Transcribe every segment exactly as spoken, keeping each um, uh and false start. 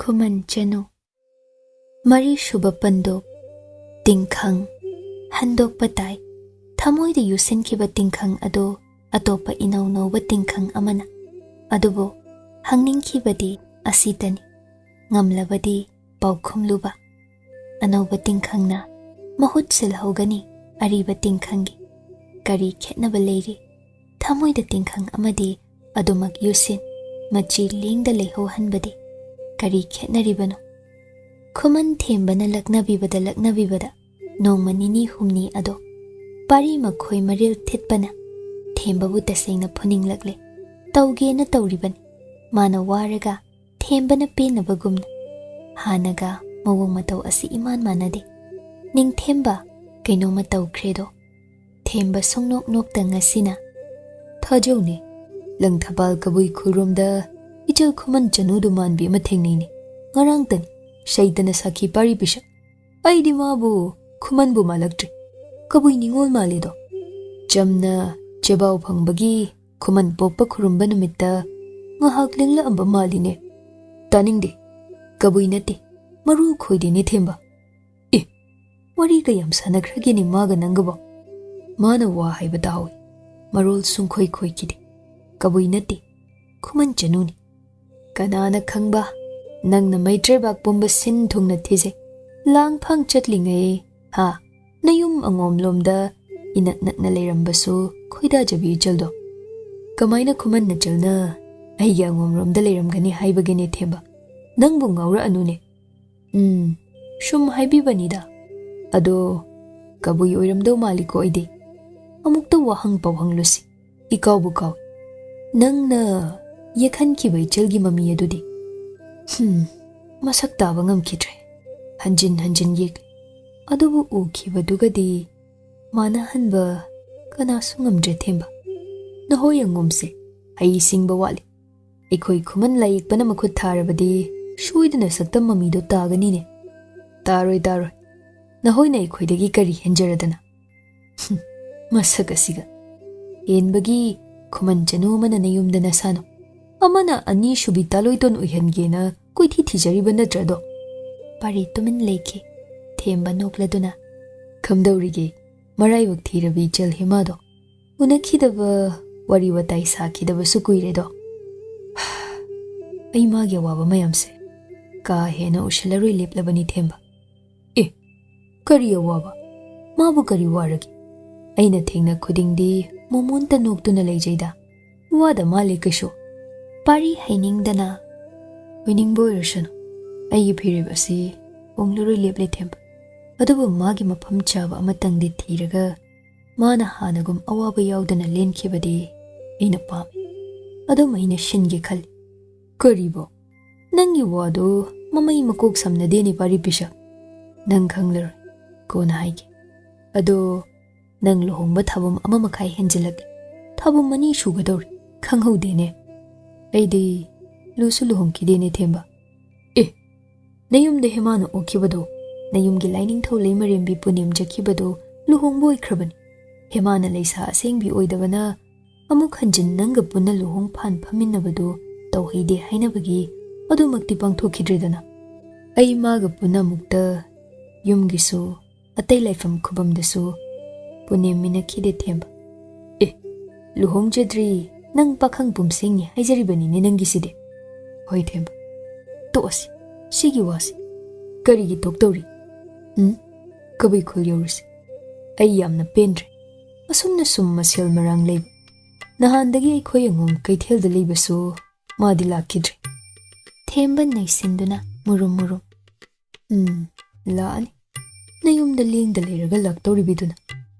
ꯈꯨꯃꯟ ꯆꯅꯨ꯫ ꯃꯔꯤꯁꯨꯕ ꯄꯟꯗꯣꯞ꯫ ꯇꯤꯡꯈꯪ꯫ ꯍꯟꯗꯣꯛꯄ ꯇꯥꯏ꯫ ꯊꯃꯣꯏꯗ ꯌꯨꯁꯤꯟꯈꯤꯕ ꯇꯤꯡꯈꯪ ꯑꯗꯨ ꯑꯇꯣꯞꯄ ꯏꯅꯧ ꯅꯧꯕ ꯇꯤꯡꯈꯪ ꯑꯃꯅ꯫ ꯑꯗꯨꯕꯨ ꯍꯪꯅꯤꯡꯈꯤꯕꯗꯤ ꯑꯁꯤꯇꯅꯤ, ꯉꯝꯂꯕꯗꯤ ꯄꯥꯎꯈꯨꯝꯂꯨꯕ꯫ ꯑꯅꯧꯕ ꯇꯤꯡꯈꯪꯅ ꯃꯍꯨꯠ ꯁꯤꯜꯍꯧꯒꯅꯤ ꯑꯔꯤꯕ ꯇꯤꯡꯈꯪꯒꯤ꯫ ꯀꯔꯤ ꯈꯦꯠꯅꯕ ꯂꯩꯔꯤ? ꯊꯃꯣꯏꯗ ꯇꯤꯡꯈꯪ ꯑꯃꯗꯤ ꯑꯗꯨꯃꯛ ꯌꯨꯁꯤꯟ, ꯃꯆꯤ ꯂꯦꯡꯗ ꯂꯩꯍꯧꯍꯟꯕꯗꯤ ꯀꯔꯤ ꯈꯦꯠꯅꯔꯤꯕꯅꯣ? ꯈꯨꯃꯟ ꯊꯦꯝꯕꯅ ꯂꯛꯅꯕꯤꯕꯗ ꯂꯛꯅꯕꯤꯕꯗ ꯅꯣꯡꯃ ꯅꯤꯅꯤ ꯍꯨꯝꯅꯤ ꯑꯗꯣ ꯄꯥꯔꯤ ꯃꯈꯣꯏ ꯃꯔꯤꯜ ꯊꯤꯠꯄꯅ ꯊꯦꯝꯕꯕꯨ ꯇꯁꯦꯡꯅ ꯐꯨꯅꯤꯡꯂꯛꯂꯦ꯫ ꯇꯧꯒꯦꯅ ꯇꯧꯔꯤꯕꯅꯤ꯫ ꯃꯥꯅ ꯋꯥꯔꯒ ꯊꯦꯝꯕꯅ ꯄꯦꯟꯅꯕꯒꯨꯝꯅ꯫ ꯍꯥꯟꯅꯒ ꯃꯑꯣꯡ ꯃꯇꯧ ꯑꯁꯤ ꯏꯃꯥꯟ ꯃꯥꯟꯅꯗꯦ꯫ "ꯅꯤꯡꯊꯦꯝꯕ, ꯀꯩꯅꯣꯝꯃ ꯇꯧꯈ꯭ꯔꯦꯗꯣ?" ꯊꯦꯝꯕ ꯁꯨꯡꯅꯣꯛ ꯅꯣꯛꯇ ꯉꯁꯤꯅ꯫ "ꯊꯥꯖꯧꯅꯦ, ꯂꯪꯊꯕꯥꯜ ꯀꯕꯨꯏ ꯈꯨꯜꯔꯣꯝꯗ ꯏꯆꯜ ꯈꯨꯃꯟ ꯆꯅꯨꯗꯨ ꯃꯥꯟꯕꯤ ꯑꯃ ꯊꯦꯡꯅꯩꯅꯦ꯫ ꯉꯔꯥꯡꯇꯅꯤ, ꯁꯩꯇꯅ ꯁꯥꯈꯤ ꯄꯥꯔꯤ ꯄꯤꯁꯛ꯫ ꯑꯩꯗꯤ ꯃꯥꯕꯨ ꯈꯨꯃꯟꯕꯨ ꯃꯥꯜꯂꯛꯇ꯭ꯔꯦ꯫ ꯀꯕꯨꯏ ꯅꯤꯉꯣꯜ ꯃꯥꯜꯂꯦꯗꯣ꯫ ꯆꯝꯅ ꯆꯦꯕꯥꯎ ꯐꯪꯕꯒꯤ ꯈꯨꯃꯟ ꯄꯣꯛꯄ ꯈꯨꯔꯨꯝꯕ ꯅꯨꯃꯤꯠꯇ ꯉꯥꯏꯍꯥꯛ ꯂꯦꯡꯂꯛꯑꯝꯕ ꯃꯥꯜꯂꯤꯅꯦ꯫ ꯇꯥꯅꯤꯡꯗꯦ꯫ ꯀꯕꯨꯏ ꯅꯠꯇꯦ, ꯃꯔꯨ ꯈꯣꯏꯗꯦꯅꯦ ꯊꯦꯝꯕ꯫ ꯑꯦ, ꯋꯥꯔꯤꯒ ꯌꯥꯝ ꯁꯥꯟꯅꯈ꯭ꯔꯒꯦꯅꯦ ꯃꯥꯒ ꯅꯪꯒꯕꯣ?" ꯃꯥꯅ ꯋꯥ ꯍꯥꯏꯕ ꯇꯥꯍꯧꯏ꯫ ꯃꯔꯣꯜ ꯁꯨꯡꯈꯣꯏ ꯈꯣꯏꯈꯤꯗꯦ꯫ "ꯀꯕꯨꯏ ꯅꯠꯇꯦ, ꯈꯨꯃꯟ ꯆꯅꯨꯅꯤ꯫ ꯀꯅꯥꯅ ꯈꯪꯕ, ꯅꯪꯅ ꯃꯩꯇ꯭ꯔꯩꯕꯥꯛ ꯄꯨꯝꯕ ꯁꯤꯟ ꯊꯨꯡꯅ ꯊꯤꯖꯩ꯫ ꯂꯥꯡꯐꯥꯡ ꯆꯠꯂꯤꯉꯩ, ꯍꯥ, ꯅꯌꯨꯝ ꯑꯉꯣꯝꯂꯣꯝꯗ ꯏꯅꯛ ꯅꯛꯅ ꯂꯩꯔꯝꯕꯁꯨ ꯈꯣꯏꯗꯥꯖꯕꯤ ꯏꯆꯜꯗꯣ꯫ ꯀꯃꯥꯏꯅ ꯈꯨꯃꯟ ꯅꯆꯜꯅ ꯑꯩꯒꯤ ꯑꯉꯣꯝꯂꯣꯝꯗ ꯂꯩꯔꯝꯒꯅꯤ ꯍꯥꯏꯕꯒꯦꯅꯦ ꯊꯦꯝꯕ? ꯅꯪꯕꯨ ꯉꯥꯎꯔꯛꯑꯅꯨꯅꯦ꯫ ꯎꯝ, ꯁꯨꯝ ꯍꯥꯏꯕꯤꯕꯅꯤꯗ꯫ ꯑꯗꯣ ꯀꯕꯨꯏ ꯑꯣꯏꯔꯝꯗꯧ ꯃꯥꯜꯂꯤꯀꯣ ꯑꯩꯗꯤ꯫ ꯑꯃꯨꯛꯇ ꯋꯥꯍꯪ ꯄꯥꯎꯍꯪꯂꯨꯁꯤ, ꯏꯀꯥꯎꯕꯨ ꯀꯥꯎꯏ꯫ ꯅꯪꯅ ꯌꯦꯛꯍꯟꯈꯤꯕ ꯏꯆꯜꯒꯤ ꯃꯃꯤ ꯑꯗꯨꯗꯤ?" "ꯍꯨꯝ, ꯃꯁꯛ ꯇꯥꯕ ꯉꯝꯈꯤꯗ꯭ꯔꯦ꯫ ꯍꯟꯖꯤꯟ ꯍꯟꯖꯤꯟ ꯌꯦꯛꯂꯤ꯫ ꯑꯗꯨꯕꯨ ꯎꯈꯤꯕꯗꯨꯒꯗꯤ ꯃꯥꯟꯅꯍꯟꯕ ꯀꯅꯥꯁꯨ ꯉꯝꯗ꯭ꯔꯦ ꯊꯦꯝꯕ꯫ ꯅꯍꯣꯏ ꯑꯉꯣꯝꯁꯦ ꯍꯩ ꯁꯤꯡꯕ ꯋꯥꯠꯂꯤ꯫ ꯑꯩꯈꯣꯏ ꯈꯨꯃꯟ ꯂꯥꯏꯌꯦꯛꯄꯅ ꯃꯈꯨꯠ ꯊꯥꯔꯕꯗꯤ ꯁꯣꯏꯗꯅ ꯁꯛꯇꯝ ꯃꯃꯤꯗꯣ ꯇꯥꯒꯅꯤꯅꯦ꯫" "ꯇꯥꯔꯣꯏ, ꯇꯥꯔꯣꯏ꯫ ꯅꯈꯣꯏꯅ ꯑꯩꯈꯣꯏꯗꯒꯤ ꯀꯔꯤ ꯍꯦꯟꯖꯔꯗꯅ? ꯍꯨꯝ, ꯃꯁꯛ ꯑꯁꯤꯒ꯫ ꯍꯦꯟꯕꯒꯤ ꯈꯨꯃꯟ ꯆꯅꯨ ꯑꯃꯅ ꯅꯌꯨꯝꯗ ꯅꯁꯥꯅꯣ, ꯑꯃꯅ ꯑꯅꯤꯁꯨꯕꯤ ꯇꯥꯂꯣꯏꯇꯣꯟ ꯑꯣꯏꯍꯟꯒꯦꯅ ꯀꯣꯏꯊꯤ ꯊꯤꯖꯔꯤꯕ ꯅꯠꯇ꯭ꯔꯗꯣ? ꯄꯥꯔꯤ ꯇꯨꯃꯤꯟ ꯂꯩꯈꯤ꯫ ꯊꯦꯝꯕ ꯅꯣꯛꯂꯗꯨꯅ, "ꯀꯝꯗꯧꯔꯤꯒꯦ, ꯃꯔꯥꯏꯕꯛ ꯊꯤꯔꯕꯤ ꯏꯆꯜ ꯍꯦꯃꯥꯗꯣ? ꯎꯅꯈꯤꯗꯕ, ꯋꯥꯔꯤ ꯋꯥꯇꯥꯏ ꯁꯥꯈꯤꯗꯕꯁꯨ ꯀꯨꯏꯔꯦꯗꯣ꯫ ꯑꯩ ꯃꯥꯒꯤ ꯑꯋꯥꯕ ꯃꯌꯥꯝꯁꯦ ꯀꯥ ꯍꯦꯟꯅ ꯎꯁꯤꯜꯂꯔꯣꯏ ꯂꯦꯞꯂꯕꯅꯤ ꯊꯦꯝꯕ꯫" "ꯑꯦ, ꯀꯔꯤ ꯑꯋꯥꯕ? ꯃꯥꯕꯨ ꯀꯔꯤ ꯋꯥꯔꯒꯦ? ꯑꯩꯅ ꯊꯦꯡꯅ ꯈꯨꯗꯤꯡꯗꯤ ꯃꯣꯃꯣꯟꯇ ꯅꯣꯛꯇꯨꯅ ꯂꯩꯖꯩꯗ꯫ ꯋꯥꯗ ꯃꯥꯜꯂꯦ ꯀꯩꯁꯨ꯫" ꯄꯥꯔꯤ ꯍꯩꯅꯤꯡꯗꯅ, "ꯑꯣꯏꯅꯤꯡꯕ ꯑꯣꯏꯔꯁꯅꯨ, ꯑꯩꯒꯤ ꯐꯤꯔꯦꯞ ꯑꯁꯤ ꯍꯣꯡꯂꯔꯣꯏ ꯂꯦꯞꯂꯦ ꯊꯦꯝꯕ꯫ ꯑꯗꯨꯕꯨ ꯃꯥꯒꯤ ꯃꯐꯝ ꯆꯥꯕ ꯑꯃꯇꯪꯗꯤ ꯊꯤꯔꯒ ꯃꯥꯅ ꯍꯥꯟꯅꯒꯨꯝ ꯑꯋꯥꯕ ꯌꯥꯎꯗꯅ ꯂꯦꯟꯈꯤꯕꯗꯤ ꯑꯩꯅ ꯄꯥꯝꯃꯤ꯫ ꯑꯗꯨꯝ ꯑꯩꯅ ꯁꯤꯟꯒꯦ ꯈꯜꯂꯤ꯫" "ꯀꯔꯤꯕꯣ? ꯅꯪꯒꯤ ꯋꯥꯗꯨ ꯃꯃꯩ ꯃꯀꯣꯛ ꯁꯝꯅꯗꯦꯅꯦ ꯄꯥꯔꯤ ꯄꯤꯁꯛ꯫ ꯅꯪ ꯈꯪꯂꯔꯣꯏ, ꯀꯣꯟꯅ ꯍꯥꯏꯒꯦ꯫ ꯑꯗꯣ ꯅꯪ ꯂꯨꯍꯣꯡꯕ ꯊꯥꯕꯨꯝ ꯑꯃ ꯃꯈꯥꯏ ꯍꯦꯟꯖꯤꯜꯂꯛꯂꯦ꯫ ꯊꯥꯕꯨꯝ ꯑꯅꯤ ꯁꯨꯒꯗꯧꯔꯦ, ꯈꯪꯍꯧꯗꯦꯅꯦ꯫ ꯑꯩꯗꯤ ꯂꯨꯁꯨ ꯂꯨꯍꯣꯡꯈꯤꯗꯦꯅꯦ ꯊꯦꯝꯕ꯫" "ꯑꯦ, ꯅꯌꯨꯝꯗ ꯍꯦꯃꯥꯅ ꯑꯣꯛꯈꯤꯕꯗꯣ, ꯅꯌꯨꯝꯒꯤ ꯂꯥꯏꯅꯤꯡꯊꯧ ꯂꯩꯃꯔꯦꯝꯕꯤ ꯄꯨꯅꯦꯝ ꯆꯠꯈꯤꯕꯗꯣ ꯂꯨꯍꯣꯡꯕ ꯑꯣꯏꯈ꯭ꯔꯕꯅꯤ꯫ ꯍꯦꯃꯥꯅ ꯂꯩꯁꯥ ꯑꯁꯦꯡꯕꯤ ꯑꯣꯏꯗꯕꯅ ꯑꯃꯨꯛ ꯍꯟꯖꯤꯟ ꯅꯪꯒ ꯄꯨꯟꯅ ꯂꯨꯍꯣꯡ ꯐꯥꯟ ꯐꯝꯃꯤꯟꯅꯕꯗꯨ ꯇꯧꯍꯩꯗꯦ ꯍꯥꯏꯅꯕꯒꯤ ꯑꯗꯨꯃꯛꯇꯤ ꯄꯥꯡꯊꯣꯛꯈꯤꯗ꯭ꯔꯦꯗꯅ꯫ ꯑꯩ ꯃꯥꯒ ꯄꯨꯟꯅ ꯑꯃꯨꯛꯇ ꯌꯨꯝꯒꯤꯁꯨ ꯑꯇꯩ ꯂꯥꯏꯐꯝ ꯈꯨꯕꯝꯗꯁꯨ ꯄꯨꯅꯦꯝꯃꯤꯟꯅꯈꯤꯗꯦ ꯊꯦꯝꯕ꯫" "ꯑꯦ, ꯂꯨꯍꯣꯡꯖꯗ꯭ꯔꯤ, ꯅꯪ ꯄꯥꯈꯪ ꯄꯨꯝꯁꯦꯡꯉꯤ ꯍꯥꯏꯖꯔꯤꯕꯅꯤꯅꯦ ꯅꯪꯒꯤꯁꯤꯗꯤ꯫" "ꯍꯣꯏ ꯊꯦꯝꯕ, ꯇꯣꯛꯑꯁꯤ ꯁꯤꯒꯤ ꯋꯥꯁꯤ꯫ ꯀꯔꯤꯒꯤ ꯇꯣꯛꯇꯧꯔꯤ? ꯎꯝ? ꯀꯕꯨꯏ ꯈꯨꯜ ꯌꯧꯔꯨꯁꯤ꯫ ꯑꯩ ꯌꯥꯝꯅ ꯄꯦꯟꯗ꯭ꯔꯦ꯫ ꯑꯁꯨꯝꯅ ꯁꯨꯝ ꯃꯁꯦꯜ ꯃꯔꯥꯡ ꯂꯩꯕ꯫ ꯅꯍꯥꯟꯗꯒꯤ ꯑꯩꯈꯣꯏ ꯑꯉꯣꯝ ꯀꯩꯊꯦꯜꯗ ꯂꯩꯕꯁꯨ ꯃꯥꯗꯤ ꯂꯥꯛꯈꯤꯗ꯭ꯔꯦ꯫" ꯊꯦꯝꯕ ꯅꯩꯁꯤꯟꯗꯨꯅ ꯃꯨꯔꯨꯝ ꯃꯨꯔꯨꯝ, "ꯎꯝ, ꯂꯥꯛꯑꯅꯤ꯫ ꯅꯌꯨꯝꯗ ꯂꯦꯡꯗ ꯂꯩꯔꯒ ꯂꯥꯛꯇꯧꯔꯤꯕꯤꯗꯨꯅ꯫"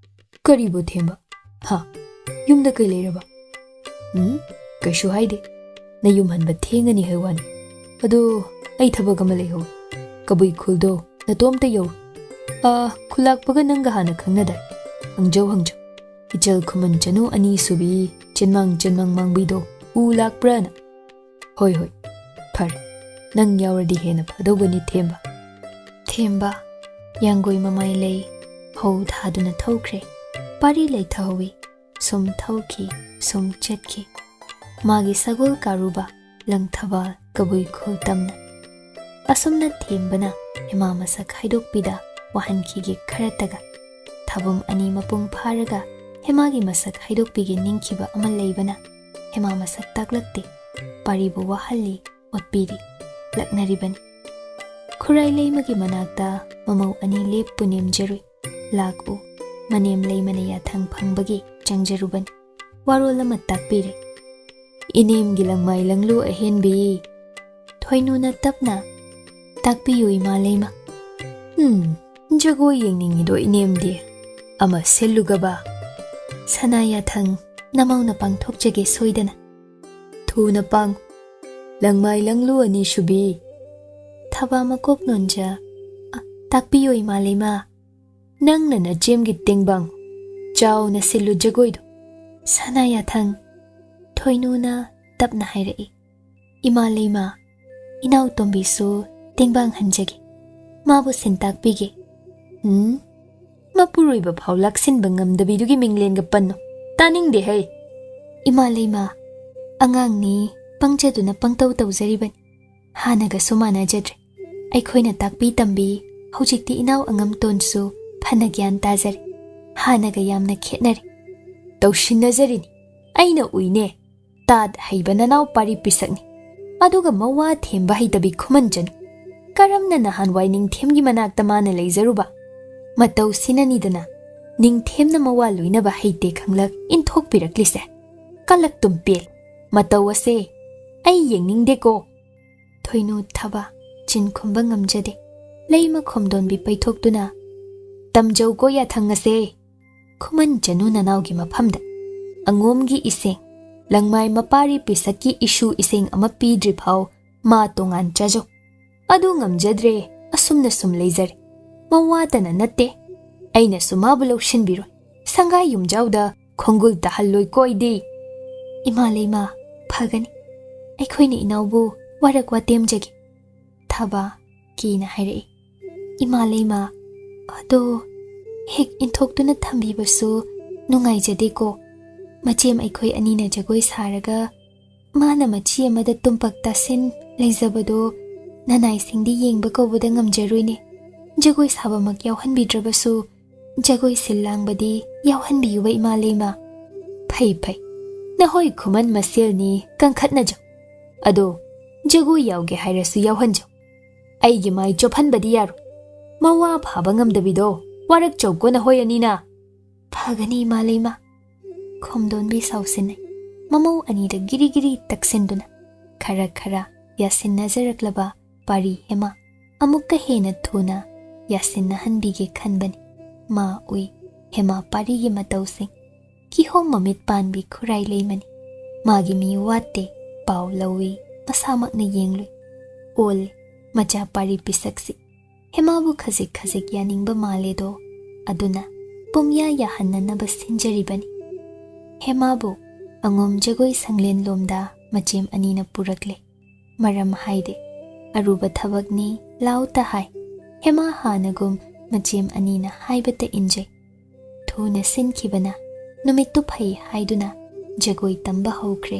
"ꯀꯔꯤꯕꯨ ꯊꯦꯝꯕ? ꯍꯥ? ꯌꯨꯝꯗ ꯀꯩ ꯂꯩꯔꯕ?" "ꯎꯝ, ꯀꯩꯁꯨ ꯍꯥꯏꯗꯦ꯫ ꯅꯌꯨꯝ ꯍꯟꯕ ꯊꯦꯡꯉꯅꯤ ꯍꯥꯏ ꯋꯥꯅꯤ꯫ ꯑꯗꯣ ꯑꯩ ꯊꯕꯛ ꯑꯃ ꯂꯩꯍꯧ꯫ ꯀꯕꯨꯏ ꯈꯨꯜꯗꯣ ꯅꯇꯣꯝꯇ ꯌꯧ꯫ ꯑꯥ, ꯈꯨꯜꯂꯥꯛꯄꯒ ꯅꯪꯒ ꯍꯥꯟꯅ ꯈꯪꯅꯗꯥꯏ? ꯍꯪꯖꯧ, ꯍꯪꯖꯧ꯫ ꯏꯆꯜ ꯈꯨꯃꯟ ꯆꯅꯨ ꯑꯅꯤꯁꯨꯕꯤ ꯆꯦꯟꯃꯥꯡ ꯆꯦꯟꯃꯥꯡ ꯃꯥꯡꯕꯤꯗꯣ ꯎ ꯂꯥꯛꯄ꯭ꯔꯥꯅ?" "ꯍꯣꯏ, ꯍꯣꯏ꯫ ꯐꯔꯦ꯫ ꯅꯪ ꯌꯥꯎꯔꯗꯤ ꯍꯦꯟꯅ ꯐꯗꯧꯕꯅꯤ ꯊꯦꯝꯕ꯫" "ꯊꯦꯝꯕ, ꯌꯥꯡꯒꯣꯏ ꯃꯃꯥꯏ ꯂꯩ ꯍꯧ ꯊꯥꯗꯨꯅ ꯊꯧꯈ꯭ꯔꯦ꯫ ꯄꯥꯔꯤ ꯂꯩꯊꯍꯧꯏ꯫ ꯁꯨꯝ ꯊꯧꯈꯤ, ꯁꯨꯝ ꯆꯠꯈꯤ꯫ ꯃꯥꯒꯤ ꯁꯒꯣꯜ ꯀꯥꯔꯨꯕ ꯂꯪꯊꯕꯥꯜ ꯀꯕꯨꯏ ꯈꯨꯜ ꯇꯝꯅ꯫ ꯑꯁꯨꯝꯅ ꯊꯦꯝꯕꯅ ꯍꯦꯃꯥ ꯃꯁꯛ ꯍꯥꯏꯗꯣꯛꯄꯤꯗ ꯋꯥꯍꯟꯈꯤꯒꯦ ꯈꯔꯇꯒ꯫ ꯊꯥꯕꯨꯝ ꯑꯅꯤ ꯃꯄꯨꯡ ꯐꯥꯔꯒ ꯍꯦꯃꯥꯒꯤ ꯃꯁꯛ ꯍꯥꯏꯗꯣꯛꯄꯤꯒꯦ ꯅꯤꯡꯈꯤꯕ ꯑꯃ ꯂꯩꯕꯅ ꯍꯦꯃꯥ ꯃꯁꯛ ꯇꯥꯛꯂꯛꯇꯦ꯫ ꯄꯥꯔꯤꯕꯨ ꯋꯥꯍꯜꯂꯤ, ꯑꯣꯠꯄꯤꯔꯤ, ꯂꯛꯅꯔꯤꯕꯅꯤ꯫ ꯈꯨꯔꯥꯏ ꯂꯩꯃꯒꯤ ꯃꯅꯥꯛꯇ ꯃꯃꯧ ꯑꯅꯤ ꯂꯦꯞꯄꯨ ꯅꯦꯝꯖꯔꯨꯏ꯫ ꯂꯥꯛꯎ, ꯃꯅꯦꯝ ꯂꯩꯃꯅ ꯌꯥꯊꯪ ꯐꯪꯕꯒꯤ ꯆꯪꯖꯔꯨꯕꯅꯤ꯫ ꯋꯥꯔꯣꯜ ꯑꯃ ꯇꯥꯛꯄꯤꯔꯦ꯫ ꯏꯅꯦꯝꯒꯤ ꯂꯪꯃꯥꯏ ꯂꯪꯂꯨ ꯑꯍꯦꯟꯕꯤ꯫ ꯊꯣꯏꯅꯨꯅ ꯇꯞꯅ, "ꯇꯥꯛꯄꯤꯌꯨ, ꯏꯃꯥ ꯂꯩꯃ꯫" "ꯎꯝ, ꯖꯒꯣꯏ ꯌꯦꯡꯅꯤꯡꯉꯤꯗꯣ ꯏꯅꯦꯝꯗꯤ꯫ ꯑꯃ ꯁꯤꯜꯂꯨꯒꯕ?" "ꯁꯅꯥ ꯌꯥꯊꯪ, ꯅꯃꯧꯅ ꯄꯥꯡꯊꯣꯛꯆꯒꯦ ꯁꯣꯏꯗꯅ꯫" "ꯊꯨꯅ ꯄꯥꯡ꯫ ꯂꯪꯃꯥꯏ ꯂꯪꯂꯨ ꯑꯅꯤꯁꯨꯕꯤ꯫" ꯊꯕꯥ ꯃꯀꯣꯛ ꯅꯣꯟꯖ, "ꯑ, ꯇꯥꯛꯄꯤꯌꯨ, ꯏꯃꯥ ꯂꯩꯃ꯫" "ꯅꯪꯅ ꯅꯆꯦꯝꯒꯤ ꯇꯦꯡꯕꯥꯡ ꯆꯥꯎꯅ ꯁꯤꯜꯂꯨ ꯖꯒꯣꯏꯗꯣ꯫" "ꯁꯅꯥ ꯌꯥꯊꯪ꯫" ꯊꯣꯏꯅꯨꯅ ꯇꯞꯅ ꯍꯥꯏꯔꯛꯏ, "ꯏꯃꯥ ꯂꯩꯃ, ꯏꯅꯥꯎ ꯇꯣꯝꯕꯤꯁꯨ ꯇꯦꯡꯕꯥꯡ ꯍꯟꯖꯒꯦ꯫ ꯃꯥꯕꯨ ꯁꯤꯟ ꯇꯥꯛꯄꯤꯒꯦ꯫" "ꯎꯝ, ꯃꯄꯨꯔꯣꯏꯕ ꯐꯥꯎ ꯂꯥꯛꯁꯤꯟꯕ ꯉꯝꯗꯕꯤꯗꯨꯒꯤ ꯃꯤꯡꯂꯦꯟꯒ ꯄꯟꯅꯣ꯫ ꯇꯥꯅꯤꯡꯗꯦ ꯍꯩ꯫" "ꯏꯃꯥ ꯂꯩꯃ, ꯑꯉꯥꯡꯅꯤ, ꯄꯪꯖꯗꯨꯅ ꯄꯪꯇꯧ ꯇꯧꯖꯔꯤꯕꯅꯤ꯫ ꯍꯥꯟꯅꯒꯁꯨ ꯃꯥꯟꯅꯖꯗ꯭ꯔꯦ꯫ ꯑꯩꯈꯣꯏꯅ ꯇꯥꯛꯄꯤ ꯇꯝꯕꯤ, ꯍꯧꯖꯤꯛꯇꯤ ꯏꯅꯥꯎ ꯑꯉꯝꯇꯣꯟꯁꯨ ꯐꯅ ꯒ꯭ꯌꯥꯟ ꯇꯥꯖꯔꯦ꯫ ꯍꯥꯟꯅꯒ ꯌꯥꯝꯅ ꯈꯦꯠꯅꯔꯦ꯫" "ꯇꯧꯁꯤꯟꯅꯖꯔꯤꯅꯤ, ꯑꯩꯅ ꯎꯏꯅꯦ꯫ ꯇꯥꯠ ꯍꯩꯕ ꯅꯅꯥꯎ ꯄꯥꯔꯤ ꯄꯤꯁꯛꯅꯤ꯫ ꯑꯗꯨꯒ ꯃꯋꯥ ꯊꯦꯝꯕ ꯍꯩꯇꯕꯤ ꯈꯨꯃꯟꯖꯅꯨ꯫ ꯀꯔꯝꯅ ꯅꯍꯥꯟꯋꯥꯏ ꯅꯤꯡꯊꯦꯝꯒꯤ ꯃꯅꯥꯛꯇ ꯃꯥꯅ ꯂꯩꯖꯔꯨꯕ? ꯃꯇꯧ ꯁꯤꯅꯅꯤꯗꯅ ꯅꯤꯡꯊꯦꯝꯅ ꯃꯋꯥ ꯂꯣꯏꯅꯕ ꯍꯩꯇꯦ ꯈꯪꯂꯛ ꯏꯟꯊꯣꯛꯄꯤꯔꯛꯂꯤꯁꯦ꯫ ꯀꯂꯛꯇꯨꯝ ꯄꯦꯜ꯫ ꯃꯇꯧ ꯑꯁꯦ ꯑꯩ ꯌꯦꯡꯅꯤꯡꯗꯦꯀꯣ꯫" ꯊꯣꯏꯅꯨ ꯊꯕ ꯆꯤꯟ ꯈꯨꯝꯕ ꯉꯝꯖꯗꯦ꯫ ꯂꯩꯃ ꯈꯣꯝꯗꯣꯟꯕꯤ ꯄꯩꯊꯣꯛꯇꯨꯅ, "ꯇꯝꯖꯧꯀꯣ ꯌꯥꯊꯪ ꯑꯁꯦ꯫ ꯈꯨꯃꯟ ꯆꯅꯨ ꯅꯅꯥꯎꯒꯤ ꯃꯐꯝꯗ ꯑꯉꯣꯝꯒꯤ ꯏꯁꯦꯡ, ꯂꯪꯃꯥꯏ ꯃꯄꯥꯔꯤ ꯄꯤꯁꯛꯀꯤ ꯏꯁꯨ ꯏꯁꯦꯡ ꯑꯃ ꯄꯤꯗ꯭ꯔꯤ ꯐꯥꯎ ꯃꯥ ꯇꯣꯉꯥꯟ ꯆꯥꯖꯧ꯫ ꯑꯗꯨ ꯉꯝꯖꯗ꯭ꯔꯦ, ꯑꯁꯨꯝꯅ ꯁꯨꯝ ꯂꯩꯖꯔꯦ꯫ ꯃꯋꯥꯇꯅ ꯅꯠꯇꯦ, ꯑꯩꯅꯁꯨ ꯃꯥꯕꯨ ꯂꯧꯁꯤꯟꯕꯤꯔꯣꯏ꯫ ꯁꯪꯒꯥꯏ ꯌꯨꯝꯖꯥꯎꯗ ꯈꯣꯡꯒꯨꯜ ꯇꯥꯍꯜꯂꯣꯏꯀꯣ ꯑꯩꯗꯤ꯫" "ꯏꯃꯥ ꯂꯩꯃ, ꯐꯒꯅꯤ꯫ ꯑꯩꯈꯣꯏꯅ ꯏꯅꯥꯎꯕꯨ ꯋꯥꯔꯛ ꯋꯥꯇꯦꯝꯖꯒꯦ꯫" ꯊꯕ ꯀꯤꯅ ꯍꯥꯏꯔꯛꯏ꯫ "ꯏꯃꯥ ꯂꯩꯃ, ꯑꯗꯣ ꯍꯦꯛ ꯏꯟꯊꯣꯛꯇꯨꯅ ꯊꯝꯕꯤꯕꯁꯨ ꯅꯨꯡꯉꯥꯏꯖꯗꯦꯀꯣ꯫ ꯃꯆꯦꯝ ꯑꯩꯈꯣꯏ ꯑꯅꯤꯅ ꯖꯒꯣꯏ ꯁꯥꯔꯒ ꯃꯥꯅ ꯃꯆꯤ ꯑꯃꯗ ꯇꯨꯝꯄꯛ ꯇꯥꯁꯤꯟ ꯂꯩꯖꯕꯗꯣ ꯅꯅꯥꯏꯁꯤꯡꯗꯤ ꯌꯦꯡꯕ ꯀꯧꯕꯗ ꯉꯝꯖꯔꯣꯏꯅꯦ꯫ ꯖꯒꯣꯏ ꯁꯥꯕꯃꯛ ꯌꯥꯎꯍꯟꯕꯤꯗ꯭ꯔꯕꯁꯨ ꯖꯒꯣꯏ ꯁꯤꯜ ꯂꯥꯡꯕꯗꯤ ꯌꯥꯎꯍꯟꯕꯤꯌꯨꯕ, ꯏꯃꯥ ꯂꯩꯃ꯫ ꯐꯩ ꯐꯩ, ꯅꯍꯣꯏ ꯈꯨꯃꯟ ꯃꯁꯦꯜꯅꯤ, ꯀꯟꯈꯠꯅꯖꯧ꯫ ꯑꯗꯣ ꯖꯒꯣꯏ ꯌꯥꯎꯒꯦ ꯍꯥꯏꯔꯁꯨ ꯌꯥꯎꯍꯟꯖꯧ꯫ ꯑꯩꯒꯤ ꯃꯥꯏ ꯆꯣꯞꯍꯟꯕꯗꯤ ꯌꯥꯔꯣꯏ꯫ ꯃꯋꯥ ꯐꯥꯕ ꯉꯝꯗꯕꯤꯗꯣ ꯋꯥꯔꯛꯆꯧꯀꯣ ꯅꯍꯣꯏ ꯑꯅꯤꯅ꯫ ꯐꯒꯅꯤ, ꯏꯃꯥ ꯂꯩꯃ꯫ ꯈꯣꯝꯗꯣꯟꯕꯤ ꯁꯥꯎꯁꯤꯟꯅꯩ꯫ ꯃꯃꯧ ꯑꯅꯤꯗ ꯒꯤꯔꯤ ꯒꯤꯔꯤ ꯇꯛꯁꯤꯟꯗꯨꯅ ꯈꯔ ꯈꯔ ꯌꯥꯁꯤꯟꯅꯖꯔꯛꯂꯕ ꯄꯥꯔꯤ ꯍꯦꯃꯥ ꯑꯃꯨꯛꯀ ꯍꯦꯟꯅ ꯊꯨꯅ ꯌꯥꯁꯤꯟꯅꯍꯟꯕꯤꯒꯦ ꯈꯟꯕꯅꯤ꯫ ꯃꯥ ꯎꯏ ꯍꯦꯃꯥ ꯄꯥꯔꯤꯒꯤ ꯃꯇꯧꯁꯤꯡ꯫ ꯀꯤꯍꯣꯝ ꯃꯃꯤꯠ ꯄꯥꯟꯕꯤ ꯈꯨꯔꯥꯏ ꯂꯩꯃꯅꯤ꯫ ꯃꯥꯒꯤ ꯃꯤ ꯋꯥꯠꯇꯦ, ꯄꯥꯎ ꯂꯧꯏ, ꯃꯁꯥꯃꯛꯅ ꯌꯦꯡꯂꯨꯏ꯫ ꯑꯣꯜꯂꯦ ꯃꯆꯥ ꯄꯥꯔꯤ ꯄꯤꯁꯛꯁꯤ꯫ ꯍꯦꯃꯥꯕꯨ ꯈꯖꯤꯛ ꯈꯖꯤꯛ ꯌꯥꯅꯤꯡꯕ ꯃꯥꯜꯂꯦꯗꯣ, ꯑꯗꯨꯅ ꯄꯨꯝꯌꯥ ꯌꯥꯍꯟꯅꯅꯕ ꯁꯤꯟꯖꯔꯤꯕꯅꯤ꯫ ꯍꯦꯃꯥꯕꯨ ꯑꯉꯣꯝ ꯖꯒꯣꯏ ꯁꯪꯂꯦꯟ ꯂꯣꯝꯗ ꯃꯆꯦꯝ ꯑꯅꯤꯅ ꯄꯨꯔꯛꯂꯦ꯫ ꯃꯔꯝ ꯍꯥꯏꯗꯦ, ꯑꯔꯨꯕ ꯊꯕꯛꯅꯤ ꯂꯥꯎꯇ ꯍꯥꯏ꯫ ꯍꯦꯃꯥ ꯍꯥꯟꯅꯒꯨꯝ ꯃꯆꯦꯝ ꯑꯅꯤꯅ ꯍꯥꯏꯕꯇ ꯏꯟꯖꯩ꯫ ꯊꯨꯅ ꯁꯤꯟꯈꯤꯕꯅ ꯅꯨꯃꯤꯠꯇꯨ ꯐꯩ ꯍꯥꯏꯗꯨꯅ ꯖꯒꯣꯏ ꯇꯝꯕ ꯍꯧꯈ꯭ꯔꯦ꯫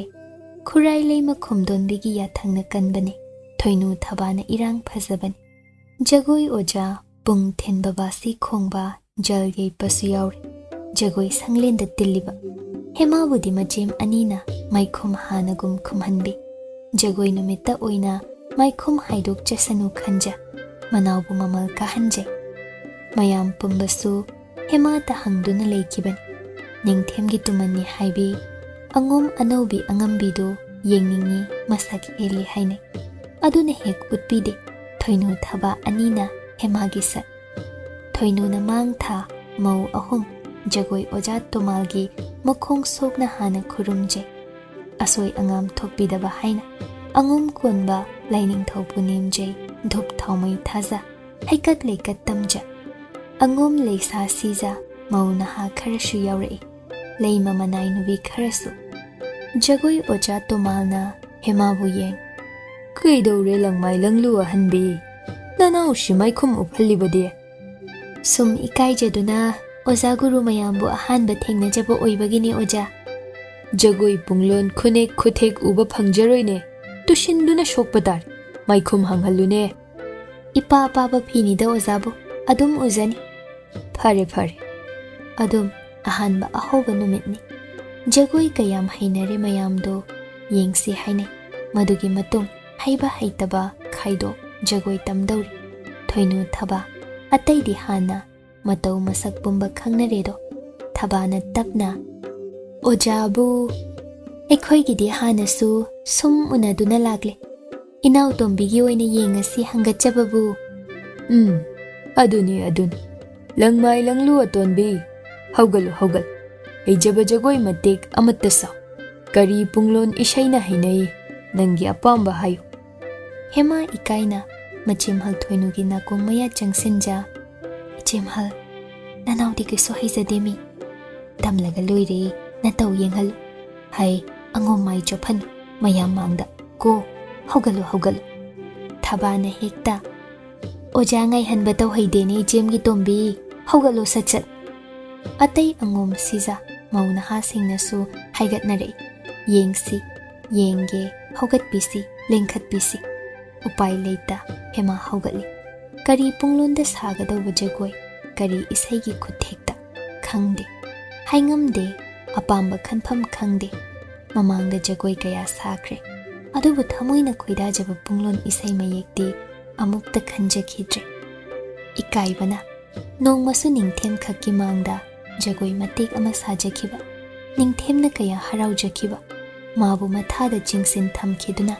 ꯈꯨꯔꯥꯏ ꯂꯩꯃ ꯈꯣꯝꯗꯣꯟꯕꯤꯒꯤ ꯌꯥꯊꯪꯅ ꯀꯟꯕꯅꯤ꯫ ꯊꯣꯏꯅꯨ ꯊꯕꯥꯅ ꯏꯔꯥꯡ ꯐꯖꯕꯅꯤ꯫ ꯖꯒꯣꯏ ꯑꯣꯖꯥ ꯄꯨꯡ ꯊꯤꯟꯕ, ꯕꯥꯁꯤ ꯈꯣꯡꯕ, ꯖꯜ ꯌꯩꯕꯁꯨ ꯌꯥꯎꯔꯤ꯫ ꯖꯒꯣꯏ ꯁꯪꯂꯦꯟꯗ ꯇꯤꯜꯂꯤꯕ ꯍꯦꯃꯥꯕꯨꯗꯤ ꯃꯆꯦꯝ ꯑꯅꯤꯅ ꯃꯥꯏꯈꯨꯝ ꯍꯥꯟꯅꯒꯨꯝ ꯈꯨꯝꯍꯟꯕꯤ꯫ ꯖꯒꯣꯏ ꯅꯨꯃꯤꯠꯇ ꯑꯣꯏꯅ ꯃꯥꯏꯈꯨꯝ ꯍꯥꯏꯗꯣꯛꯆꯁꯅꯨ ꯈꯟꯖ ꯃꯅꯥꯎꯕꯨ ꯃꯃꯜ ꯀꯥꯍꯟꯖꯩ꯫ ꯃꯌꯥꯝ ꯄꯨꯝꯕꯁꯨ ꯍꯦꯃꯥꯇ ꯍꯪꯗꯨꯅ ꯂꯩꯈꯤꯕꯅꯤ꯫ ꯅꯤꯡꯊꯦꯝꯒꯤ ꯇꯨꯃꯟꯅꯤ ꯍꯥꯏꯕꯤ ꯑꯉꯣꯝ ꯑꯅꯧꯕꯤ ꯑꯉꯝꯕꯤꯗꯨ ꯌꯦꯡꯅꯤꯡꯏ, ꯃꯁꯛ ꯍꯦꯜꯂꯤ ꯍꯥꯏꯅꯩ꯫ ꯑꯗꯨꯅ ꯍꯦꯛ ꯎꯠꯄꯤꯗꯦ ꯊꯣꯏꯅꯨ ꯊꯕꯥ ꯑꯅꯤꯅ ꯍꯦꯃꯥꯒꯤ ꯁꯛ꯫ ꯊꯣꯏꯅꯨꯅ ꯃꯥꯡ ꯊꯥ ꯃꯧ ꯑꯍꯨꯝ ꯖꯒꯣꯏ ꯑꯣꯖꯥ ꯇꯣꯃꯥꯜꯒꯤ ꯃꯈꯣꯡ ꯁꯣꯛꯅ ꯍꯥꯟꯅ ꯈꯨꯔꯨꯝꯖꯩ꯫ ꯑꯁꯣꯏ ꯑꯉꯥꯝ ꯊꯣꯛꯄꯤꯗꯕ ꯍꯥꯏꯅ ꯑꯉꯣꯝ ꯀꯣꯟꯕ ꯂꯥꯏꯅꯤꯡꯊꯧꯕꯨ ꯅꯦꯝꯖꯩ꯫ ꯙꯨꯞ ꯊꯥꯎꯃꯩ ꯊꯥꯖ, ꯍꯩꯀꯠ ꯂꯩꯀꯠ ꯇꯝꯖ꯫ ꯑꯉꯣꯝ ꯂꯩꯁꯥ ꯁꯤꯖ, ꯃꯧ ꯅꯍꯥ ꯈꯔꯁꯨ ꯌꯥꯎꯔꯛꯏ꯫ ꯂꯩꯃ ꯃꯅꯥꯏ ꯅꯨꯄꯤ ꯈꯔꯁꯨ꯫ ꯖꯒꯣꯏ ꯑꯣꯖꯥ ꯇꯣꯃꯥꯜꯅ ꯍꯦꯃꯥꯕꯨ ꯌꯦꯡ, "ꯀꯩꯗꯧꯔꯦ ꯂꯪꯃꯥꯏ ꯂꯪꯂꯨ ꯑꯍꯟꯕꯤ? ꯅꯅꯥꯎꯁꯤ ꯃꯥꯏꯈꯨꯝ ꯎꯞꯍꯜꯂꯤꯕꯗꯤ?" ꯁꯨꯝ ꯏꯀꯥꯏꯖꯗꯨꯅ ꯑꯣꯖꯥ ꯒꯨꯔꯨ ꯃꯌꯥꯝꯕꯨ ꯑꯍꯥꯟꯕ ꯊꯦꯡꯅꯖꯕ ꯑꯣꯏꯕꯒꯤꯅꯤ, ꯑꯣꯖꯥ꯫ ꯖꯒꯣꯏ ꯄꯨꯡꯂꯣꯟ ꯈꯨꯅꯦꯛ ꯈꯨꯊꯦꯛ ꯎꯕ ꯐꯪꯖꯔꯣꯏꯅꯦ꯫ ꯇꯨꯁꯤꯟꯗꯨꯅ ꯁꯣꯛꯄ ꯇꯥꯔꯦ꯫ ꯃꯥꯏꯈꯨꯝ ꯍꯥꯡꯍꯜꯂꯨꯅꯦ꯫ ꯏꯄꯥ ꯑꯄꯥꯕ ꯐꯤꯅꯤꯗ ꯑꯣꯖꯥꯕꯨ꯫ ꯑꯗꯨꯝ ꯎꯖꯅꯤ꯫ ꯐꯔꯦ, ꯐꯔꯦ꯫ ꯑꯗꯨꯝ ꯑꯍꯥꯟꯕ ꯑꯍꯧꯕ ꯅꯨꯃꯤꯠꯅꯤ꯫ ꯖꯒꯣꯏ ꯀꯌꯥꯝ ꯍꯩꯅꯔꯦ ꯃꯌꯥꯝꯗꯣ ꯌꯦꯡꯁꯤ ꯍꯥꯏꯅꯩ꯫ ꯃꯗꯨꯒꯤ ꯃꯇꯨꯡ ꯍꯩꯕ ꯍꯩꯇꯕ ꯈꯥꯏꯗꯣꯛ ꯖꯒꯣꯏ ꯇꯝꯗꯧꯔꯤ꯫ ꯊꯣꯏꯅꯨ, ꯊꯕꯥ, ꯑꯇꯩꯗꯤ ꯍꯥꯟꯅ ꯃꯇꯧ ꯃꯁꯛ ꯄꯨꯝꯕ ꯈꯪꯅꯔꯦꯗꯣ꯫ ꯊꯕꯥꯅ ꯇꯞꯅ, "ꯑꯣꯖꯥꯕꯨ, ꯑꯩꯈꯣꯏꯒꯤꯗꯤ ꯍꯥꯟꯅꯁꯨ ꯁꯨꯝ ꯎꯅꯗꯨꯅ ꯂꯥꯛꯂꯦ꯫ ꯏꯅꯥꯎꯇꯣꯝꯕꯤꯒꯤ ꯑꯣꯏꯅ ꯌꯦꯡꯉꯁꯤ ꯍꯪꯒꯠꯆꯕꯕꯨ꯫" "ꯎꯝ, ꯑꯗꯨꯅꯤ, ꯑꯗꯨꯅꯤ꯫ ꯂꯪꯃꯥꯏ ꯂꯪꯂꯨ ꯑꯇꯣꯟꯕꯤ, ꯍꯧꯒꯠꯂꯨ, ꯍꯧꯒꯠꯂꯨ꯫ ꯍꯩꯖꯕ ꯖꯒꯣꯏ ꯃꯇꯦꯛ ꯑꯃꯠꯇ ꯁꯥꯎ꯫ ꯀꯔꯤ ꯄꯨꯡꯂꯣꯟ ꯏꯁꯩꯅ ꯍꯩꯅꯩ? ꯅꯪꯒꯤ ꯑꯄꯥꯝꯕ ꯍꯥꯏꯌꯨ꯫" ꯍꯦꯃꯥ ꯏꯀꯥꯏꯅ ꯃꯆꯤꯝꯍꯜ ꯊꯣꯏꯅꯨꯒꯤ ꯅꯥꯀꯣꯡ ꯃꯌꯥ ꯆꯪꯁꯤꯟꯖ, "ꯏꯆꯦꯝꯍꯜ, ꯅꯅꯥꯎꯗꯤ ꯀꯩꯁꯨ ꯍꯩꯖꯗꯦ ꯃꯤ꯫ ꯇꯝꯂꯒ ꯂꯣꯏꯔꯦ, ꯅꯇꯧ ꯌꯦꯡꯍꯜꯂꯨ꯫ ꯍꯩ, ꯑꯉꯣꯝ ꯃꯥꯏ ꯆꯣꯞꯍꯟ ꯃꯌꯥꯝ ꯃꯥꯡꯗ꯫ ꯀꯣ, ꯍꯧꯒꯠꯂꯨ, ꯍꯧꯒꯠꯂꯨ꯫" ꯊꯕꯥꯅ ꯍꯦꯛꯇ, "ꯑꯣꯖꯥ ꯉꯥꯏꯍꯟꯕ ꯇꯧꯍꯩꯗꯦꯅꯦ ꯏꯆꯦꯝꯒꯤ ꯇꯣꯝꯕꯤ, ꯍꯧꯒꯠꯂꯣ ꯁꯠ ꯁꯠ꯫" ꯑꯇꯩ ꯑꯉꯣꯝ ꯁꯤꯖ ꯃꯧ ꯅꯍꯥꯁꯤꯡꯅꯁꯨ ꯍꯥꯏꯒꯠꯅꯔꯛꯏ꯫ ꯌꯦꯡꯁꯤ, ꯌꯦꯡꯒꯦ, ꯍꯧꯒꯠꯄꯤꯁꯤ, ꯂꯦꯡꯈꯠꯄꯤꯁꯤ꯫ ꯎꯄꯥꯏ ꯂꯩꯇ ꯍꯦꯃꯥ ꯍꯧꯒꯠꯂꯤ꯫ ꯀꯔꯤ ꯄꯨꯡꯂꯣꯟꯗ ꯁꯥꯒꯗꯧꯕ ꯖꯒꯣꯏ, ꯀꯔꯤ ꯏꯁꯩꯒꯤ ꯈꯨꯠꯊꯦꯛꯇ ꯈꯪꯗꯦ꯫ ꯍꯥꯏꯉꯝꯗꯦ, ꯑꯄꯥꯝꯕ ꯈꯟꯐꯝ ꯈꯪꯗꯦ꯫ ꯃꯃꯥꯡꯗ ꯖꯒꯣꯏ ꯀꯌꯥ ꯁꯥꯈ꯭ꯔꯦ, ꯑꯗꯨꯕꯨ ꯊꯃꯣꯏꯅ ꯈꯣꯏꯗꯥꯖꯕ ꯄꯨꯡꯂꯣꯟ ꯏꯁꯩ ꯃꯌꯦꯛꯇꯤ ꯑꯃꯨꯛꯇ ꯈꯟꯖꯈꯤꯗ꯭ꯔꯦ꯫ ꯏꯀꯥꯏꯕꯅ ꯅꯣꯡꯃꯁꯨ ꯅꯤꯡꯊꯦꯝꯈꯛꯀꯤ ꯃꯥꯡꯗ ꯖꯒꯣꯏ ꯃꯇꯦꯛ ꯑꯃ ꯁꯥꯖꯈꯤꯕ꯫ ꯅꯤꯡꯊꯦꯝꯅ ꯀꯌꯥ ꯍꯔꯥꯎꯖꯈꯤꯕ꯫ ꯃꯥꯕꯨ ꯃꯊꯥꯗ ꯆꯤꯡꯁꯤꯟ ꯊꯝꯈꯤꯗꯨꯅ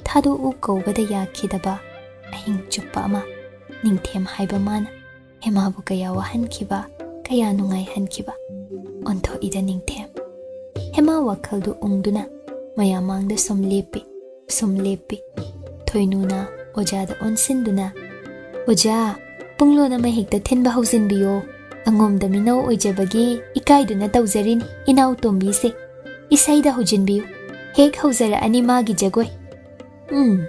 ꯊꯥꯗꯣꯛꯎ ꯀꯧꯕꯗ ꯌꯥꯈꯤꯗꯕ ꯑꯍꯤꯡ ꯆꯨꯞꯄ ꯑꯃ ꯅꯤꯡꯊꯦꯝ ꯍꯥꯏꯕ ꯃꯥꯅ ꯍꯦꯃꯥꯕꯨ ꯀꯌꯥ ꯋꯥꯍꯟꯈꯤꯕ, ꯀꯌꯥ ꯅꯨꯡꯉꯥꯏꯍꯟꯈꯤꯕ꯫ ꯑꯣꯟꯊꯣꯛꯏꯗ ꯅꯤꯡꯊꯦꯝ꯫ ꯍꯦꯃꯥ ꯋꯥꯈꯜꯗꯨ ꯎꯪꯗꯨꯅ ꯃꯌꯥꯝ ꯃꯥꯡꯗ ꯁꯨꯝ ꯂꯦꯞꯄꯤ, ꯁꯨꯝ ꯂꯦꯞꯄꯤ꯫ ꯊꯣꯏꯅꯨꯅ ꯑꯣꯖꯥꯗ ꯑꯣꯟꯁꯤꯟꯗꯨꯅ, "ꯑꯣꯖꯥ, ꯄꯨꯡꯂꯣꯟ ꯑꯃ ꯍꯦꯛꯇ ꯊꯤꯟꯕ ꯍꯧꯖꯤꯟꯕꯤꯌꯣ꯫ ꯑꯉꯣꯝꯗ ꯃꯤꯅꯧ ꯑꯣꯏꯖꯕꯒꯤ ꯏꯀꯥꯏꯗꯨꯅ ꯇꯧꯖꯔꯤꯅꯤ, ꯏꯅꯥꯎ ꯇꯣꯝꯕꯤꯁꯦ꯫ ꯏꯁꯩꯗ ꯍꯧꯖꯤꯟꯕꯤꯌꯨ꯫ ꯍꯦꯛ ꯍꯧꯖꯔꯛꯑꯅꯤ ꯃꯥꯒꯤ ꯖꯒꯣꯏ꯫" "ꯎꯝ,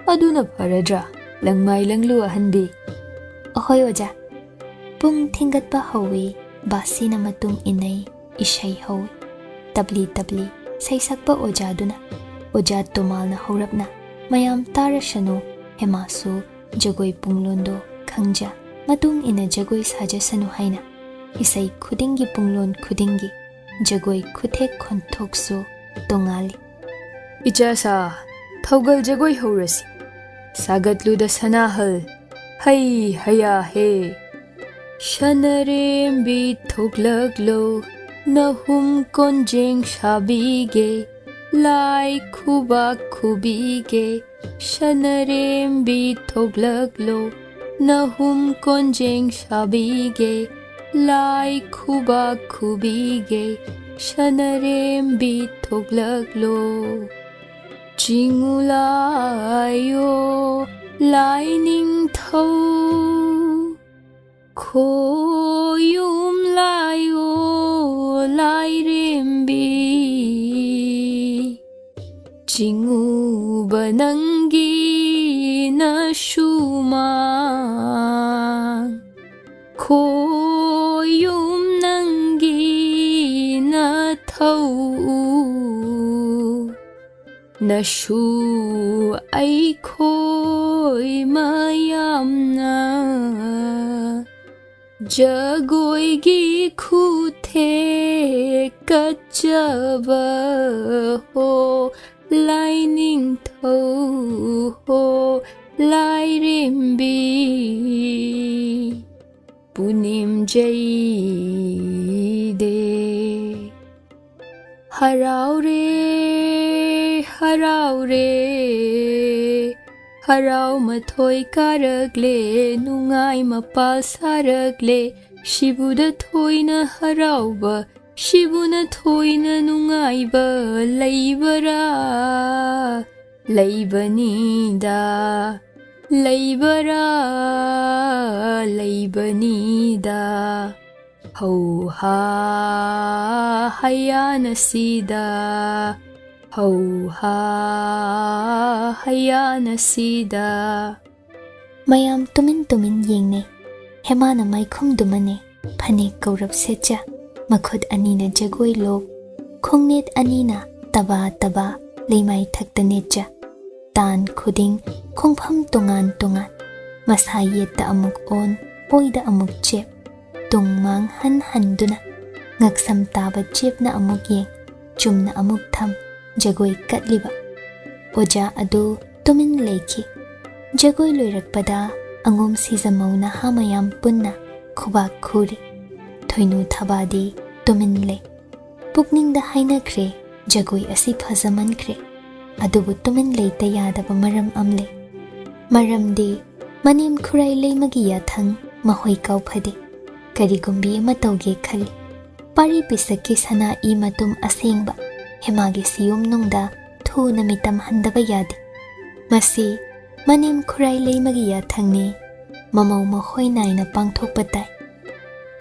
ꯑꯗꯨꯅ ꯐꯔꯗ꯭ꯔꯥ, ꯂꯪꯃꯥꯏ ꯂꯪꯂꯨ ꯑꯍꯟꯕꯤ?" "ꯑꯍꯣꯏ ꯑꯣꯖꯥ꯫" ꯄꯨꯡ ꯊꯤꯡꯒꯠꯄ ꯍꯧꯏ, ꯕꯥꯁꯤꯅ ꯃꯇꯨꯡ ꯏꯟꯅꯩ, ꯏꯁꯩ ꯍꯧꯏ꯫ ꯇꯞꯂꯤ ꯇꯞꯂꯤ ꯁꯩꯁꯛꯄ ꯑꯣꯖꯥꯗꯨꯅ, ꯑꯣꯖꯥ ꯇꯣꯃꯥꯜꯅ ꯍꯧꯔꯞꯅ "ꯃꯌꯥꯝ ꯇꯥꯔꯁꯅꯨ, ꯍꯦꯃꯥꯁꯨ ꯖꯒꯣꯏ ꯄꯨꯡꯂꯣꯟꯗꯣ ꯈꯪꯖ, ꯃꯇꯨꯡ ꯏꯟꯅ ꯖꯒꯣꯏ ꯁꯥꯖꯁꯅꯨ" ꯍꯥꯏꯅ ꯏꯁꯩ ꯈꯨꯗꯤꯡꯒꯤ ꯄꯨꯡꯂꯣꯟ ꯈꯨꯗꯤꯡꯒꯤ ꯖꯒꯣꯏ ꯈꯨꯊꯦꯛ ꯈꯣꯟꯊꯣꯛꯁꯨ ꯇꯣꯉꯥꯜꯂꯤ꯫ "ꯏꯆꯥꯁꯥ, ꯊꯧꯒꯜ ꯖꯒꯣꯏ ꯍꯧꯔꯁꯤ꯫ ꯁꯥꯒꯠꯂꯨꯗ ꯁꯅꯥꯍꯜ, ꯍꯩ ꯍꯌꯥ ꯍꯦ꯫ ꯁꯅꯔꯦꯝꯕꯤ ꯊꯣꯛꯂꯛꯂꯣ, ꯅꯍꯨꯝ ꯀꯣꯟꯖꯦꯡ ꯁꯥꯕꯤꯒꯦ, ꯂꯥꯏ ꯈꯨꯕꯥꯛ ꯈꯨꯕꯤꯒꯦ꯫ ꯁꯅꯔꯦꯝꯕꯤ ꯊꯣꯛꯂꯛꯂꯣ, ꯅꯍꯨꯝ ꯀꯣꯟꯖꯦꯡ ꯁꯥꯕꯤꯒꯦ, ꯂꯥꯏ ꯈꯨꯕꯥꯛ ꯈꯨꯕꯤꯒꯦ꯫ ꯁꯅꯔꯦꯝꯕꯤ ꯊꯣꯛꯂꯛꯂꯣ, ꯆꯤꯡꯉꯨ ꯂꯥꯏꯌꯣ ꯂꯥꯏꯅꯤꯡꯊꯧ, ꯈꯣꯌꯨꯝ ꯂꯥꯏꯌꯣ ꯂꯥꯏꯔꯦꯝꯕꯤ, ꯆꯤꯡꯉꯨꯕ ꯅꯪꯒꯤ ꯅꯁꯨꯃꯥꯡ, ꯈꯣꯌꯨꯝ ꯅꯪꯒꯤ ꯅꯊꯧ, ꯅꯁꯨ ꯑꯩꯈꯣꯏ ꯃꯌꯥꯝꯅ ꯖꯒꯣꯏꯒꯤ ꯈꯨꯊꯦꯛ ꯀꯠꯆꯕ ꯍꯣ ꯂꯥꯏꯅꯤꯡꯊꯧ ꯍꯣ ꯂꯥꯏꯔꯦꯝꯕꯤ, ꯄꯨꯅꯦꯝ ꯖꯩꯗꯦ꯫ ꯍꯔꯥꯎꯔꯦ, ꯍꯔꯥꯎꯔꯦ, ꯍꯔꯥꯎ ꯃꯊꯣꯏ ꯀꯥꯔꯛꯂꯦ, ꯅꯨꯡꯉꯥꯏ ꯃꯄꯥꯜ ꯁꯥꯔꯛꯂꯦ, ꯁꯤꯕꯨꯗ ꯊꯣꯏꯅ ꯍꯔꯥꯎꯕ, ꯁꯤꯕꯨꯅ ꯊꯣꯏꯅ ꯅꯨꯡꯉꯥꯏꯕ ꯂꯩꯕꯔꯥ? ꯂꯩꯕꯅꯤꯗ, ꯂꯩꯕꯔꯥ? ꯂꯩꯕꯅꯤꯗ꯫ ꯍꯧ ꯍꯥ ꯍꯌꯥꯅ ꯁꯤꯗ, ꯍꯧ ꯍꯥ ꯍꯌꯥꯅ ꯁꯤꯗ꯫ ꯃꯌꯥꯝ ꯇꯨꯃꯤꯟ ꯇꯨꯃꯤꯟ ꯌꯦꯡꯅꯩ꯫ ꯍꯦꯃꯥꯅ ꯃꯥꯏꯈꯨꯝꯗꯨꯃꯅꯦ ꯐꯅꯦꯛ ꯀꯧꯔꯞ ꯁꯦꯠꯆ, ꯃꯈꯨꯠ ꯑꯅꯤꯅ ꯖꯒꯣꯏ ꯂꯣꯛ, ꯈꯣꯡꯅꯦꯠ ꯑꯅꯤꯅ ꯇꯕꯥ ꯇꯕꯥ ꯂꯩꯃꯥꯏ ꯊꯛꯇ ꯅꯦꯠꯆ꯫ ꯇꯥꯟ ꯈꯨꯗꯤꯡ ꯈꯣꯡꯐꯝ ꯇꯣꯉꯥꯟ ꯇꯣꯉꯥꯟ, ꯃꯁꯥ ꯌꯦꯠꯇ ꯑꯃꯨꯛ ꯑꯣꯟ, ꯑꯣꯏꯗ ꯑꯃꯨꯛ ꯆꯦꯞ, ꯇꯨꯡ ꯃꯥꯡ ꯍꯟ ꯍꯟꯗꯨꯅ, ꯉꯛꯁꯝ ꯇꯥꯕ ꯆꯦꯞꯅ ꯑꯃꯨꯛ ꯌꯦꯡ, ꯆꯨꯝꯅ ꯑꯃꯨꯛ ꯊꯝ, ꯖꯒꯣꯏ ꯀꯠꯂꯤꯕ꯫ ꯑꯣꯖꯥ ꯑꯗꯨ ꯇꯨꯃꯤꯟ ꯂꯩꯈꯤ꯫ ꯖꯒꯣꯏ ꯂꯣꯏꯔꯛꯄꯗ ꯑꯉꯣꯝ ꯁꯤꯖꯃꯧ ꯅꯍꯥ ꯃꯌꯥꯝ ꯄꯨꯟꯅ ꯈꯨꯕꯥꯛ ꯈꯨꯔꯤ꯫ ꯊꯣꯏꯅꯨ ꯊꯕꯥꯗꯤ ꯇꯨꯃꯤꯟ ꯂꯩ꯫ ꯄꯨꯛꯅꯤꯡꯗ ꯍꯥꯏꯅꯈ꯭ꯔꯦ, ꯖꯒꯣꯏ ꯑꯁꯤ ꯐꯖꯃꯟꯈ꯭ꯔꯦ꯫ ꯑꯗꯨꯕꯨ ꯇꯨꯃꯤꯟ ꯂꯩꯇ ꯌꯥꯗꯕ ꯃꯔꯝ ꯑꯃ ꯂꯩ꯫ ꯃꯔꯝꯗꯤ ꯃꯅꯦꯝ ꯈꯨꯔꯥꯏ ꯂꯩꯃꯒꯤ ꯌꯥꯊꯪ ꯃꯍꯣꯏ ꯀꯥꯎꯐꯗꯦ꯫ ꯀꯔꯤꯒꯨꯝꯕꯤ ꯑꯃ ꯇꯧꯒꯦ ꯈꯜꯂꯤ꯫ ꯄꯥꯔꯤ ꯄꯤꯁꯛꯀꯤ ꯁꯅꯥ ꯏ ꯃꯇꯨꯝ ꯑꯁꯦꯡꯕ ꯍꯦꯃꯥꯒꯤ ꯁꯤꯌꯣꯝꯅꯨꯡꯗ ꯊꯨꯅ ꯃꯤꯇꯝ ꯍꯟꯗꯕ ꯌꯥꯗꯦ꯫ ꯃꯁꯤ ꯃꯅꯦꯝ ꯈꯨꯔꯥꯏ ꯂꯩꯃꯒꯤ ꯌꯥꯊꯪꯅꯤ꯫ ꯃꯃꯧ ꯃꯈꯣꯏ ꯅꯥꯏꯅ ꯄꯥꯡꯊꯣꯛꯄ ꯇꯥꯏ꯫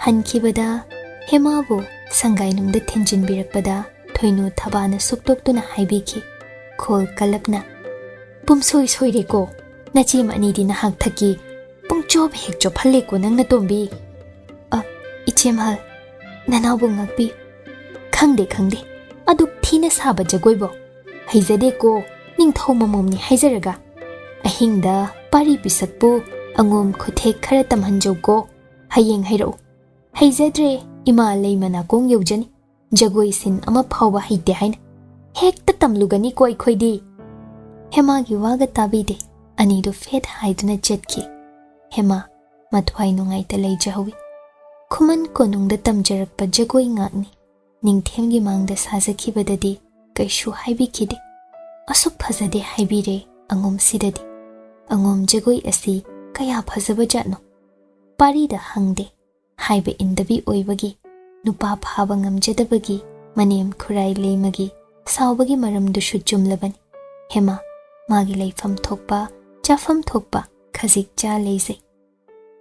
ꯍꯟꯈꯤꯕꯗ ꯍꯦꯃꯥꯕꯨ ꯁꯪꯒꯥꯏꯅꯨꯡꯗ ꯊꯤꯟꯖꯤꯟꯕꯤꯔꯛꯄꯗ ꯊꯣꯏꯅꯨ ꯊꯕꯥꯅ ꯁꯨꯛꯇꯣꯛꯇꯨꯅ ꯍꯥꯏꯕꯤꯈꯤ, ꯈꯣꯜ ꯀꯂꯞꯅ, "ꯄꯨꯝꯁꯣꯏ ꯁꯣꯏꯔꯦꯀꯣ, ꯅꯆꯦꯝ ꯑꯅꯤꯗꯤ ꯅꯍꯥꯛ ꯊꯛꯀꯤ ꯄꯨꯡꯆꯣꯞ ꯍꯦꯛ ꯆꯣꯞꯍꯜꯂꯦꯀꯣ ꯅꯪ ꯅꯇꯣꯝꯕꯤ꯫ ꯑ, ꯏꯆꯦꯝꯍꯜ, ꯅꯅꯥꯎꯕꯨ ꯉꯥꯛꯄꯤꯌꯨ꯫ ꯈꯪꯗꯦ, ꯈꯪꯗꯦ, ꯑꯗꯨꯛ ꯊꯤꯅ ꯁꯥꯕ ꯖꯒꯣꯏꯕꯣ꯫ ꯍꯩꯖꯗꯦꯀꯣ, ꯅꯤꯡꯊꯧ ꯃꯃꯣꯝꯅꯤ ꯍꯥꯏꯖꯔꯒ꯫ ꯑꯍꯤꯡꯗ ꯄꯥꯔꯤ ꯄꯤꯁꯛꯄꯨ ꯑꯉꯣꯝ ꯈꯨꯊꯦꯛ ꯈꯔ ꯇꯝꯍꯟꯖꯧꯀꯣ꯫ ꯍꯌꯦꯡ ꯍꯥꯏꯔꯛꯎ꯫ ꯍꯩꯖꯗ꯭ꯔꯦ, ꯏꯃꯥ ꯂꯩꯃ ꯅꯥꯀꯣꯡ ꯌꯧꯖꯅꯤ꯫ ꯖꯒꯣꯏ ꯁꯤꯟ ꯑꯃ ꯐꯥꯎꯕ ꯍꯩꯇꯦ ꯍꯥꯏꯅ꯫ ꯍꯦꯛꯇ ꯇꯝꯂꯨꯒꯅꯤꯀꯣ ꯑꯩꯈꯣꯏꯗꯤ꯫" ꯍꯦꯃꯥꯒꯤ ꯋꯥꯒ ꯇꯥꯕꯤꯗꯦ꯫ ꯑꯅꯤꯗꯨ ꯐꯦꯠ ꯍꯥꯏꯗꯨꯅ ꯆꯠꯈꯤ꯫ ꯍꯦꯃꯥ ꯃꯊ꯭ꯋꯥꯏ ꯅꯨꯡꯉꯥꯏꯇ ꯂꯩꯖꯍꯧꯏ꯫ ꯈꯨꯃꯟ ꯀꯣꯅꯨꯡꯗ ꯇꯝꯖꯔꯛꯄ ꯖꯒꯣꯏ ꯉꯥꯛꯅꯤ꯫ ꯅꯤꯡꯊꯦꯝꯒꯤ ꯃꯥꯡꯗ ꯁꯥꯖꯈꯤꯕꯗꯗꯤ ꯀꯩꯁꯨ ꯍꯥꯏꯕꯤꯈꯤꯗꯦ꯫ ꯑꯁꯨꯛ ꯐꯖꯗꯦ ꯍꯥꯏꯕꯤꯔꯦ ꯑꯉꯣꯝꯁꯤꯗꯗꯤ꯫ ꯑꯉꯣꯝ ꯖꯒꯣꯏ ꯑꯁꯤ ꯀꯌꯥ ꯐꯖꯕ ꯖꯥꯠꯅꯣ꯫ ꯄꯥꯔꯤꯗ ꯍꯪꯗꯦ꯫ ꯍꯥꯏꯕ ꯏꯟꯗꯕꯤ ꯑꯣꯏꯕꯒꯤ, ꯅꯨꯄꯥ ꯐꯥꯕ ꯉꯝꯖꯗꯕꯒꯤ ꯃꯅꯦꯝ ꯈꯨꯔꯥꯏ ꯂꯩꯃꯒꯤ ꯁꯥꯎꯕꯒꯤ ꯃꯔꯝꯗꯨꯁꯨ ꯆꯨꯝꯂꯕꯅꯤ꯫ ꯍꯦꯃꯥ ꯃꯥꯒꯤ ꯂꯩꯐꯝ ꯊꯣꯛꯄ, ꯆꯥꯐꯝ ꯊꯣꯛꯄ ꯈꯖꯤꯛ ꯆꯥ ꯂꯩꯖꯩ꯫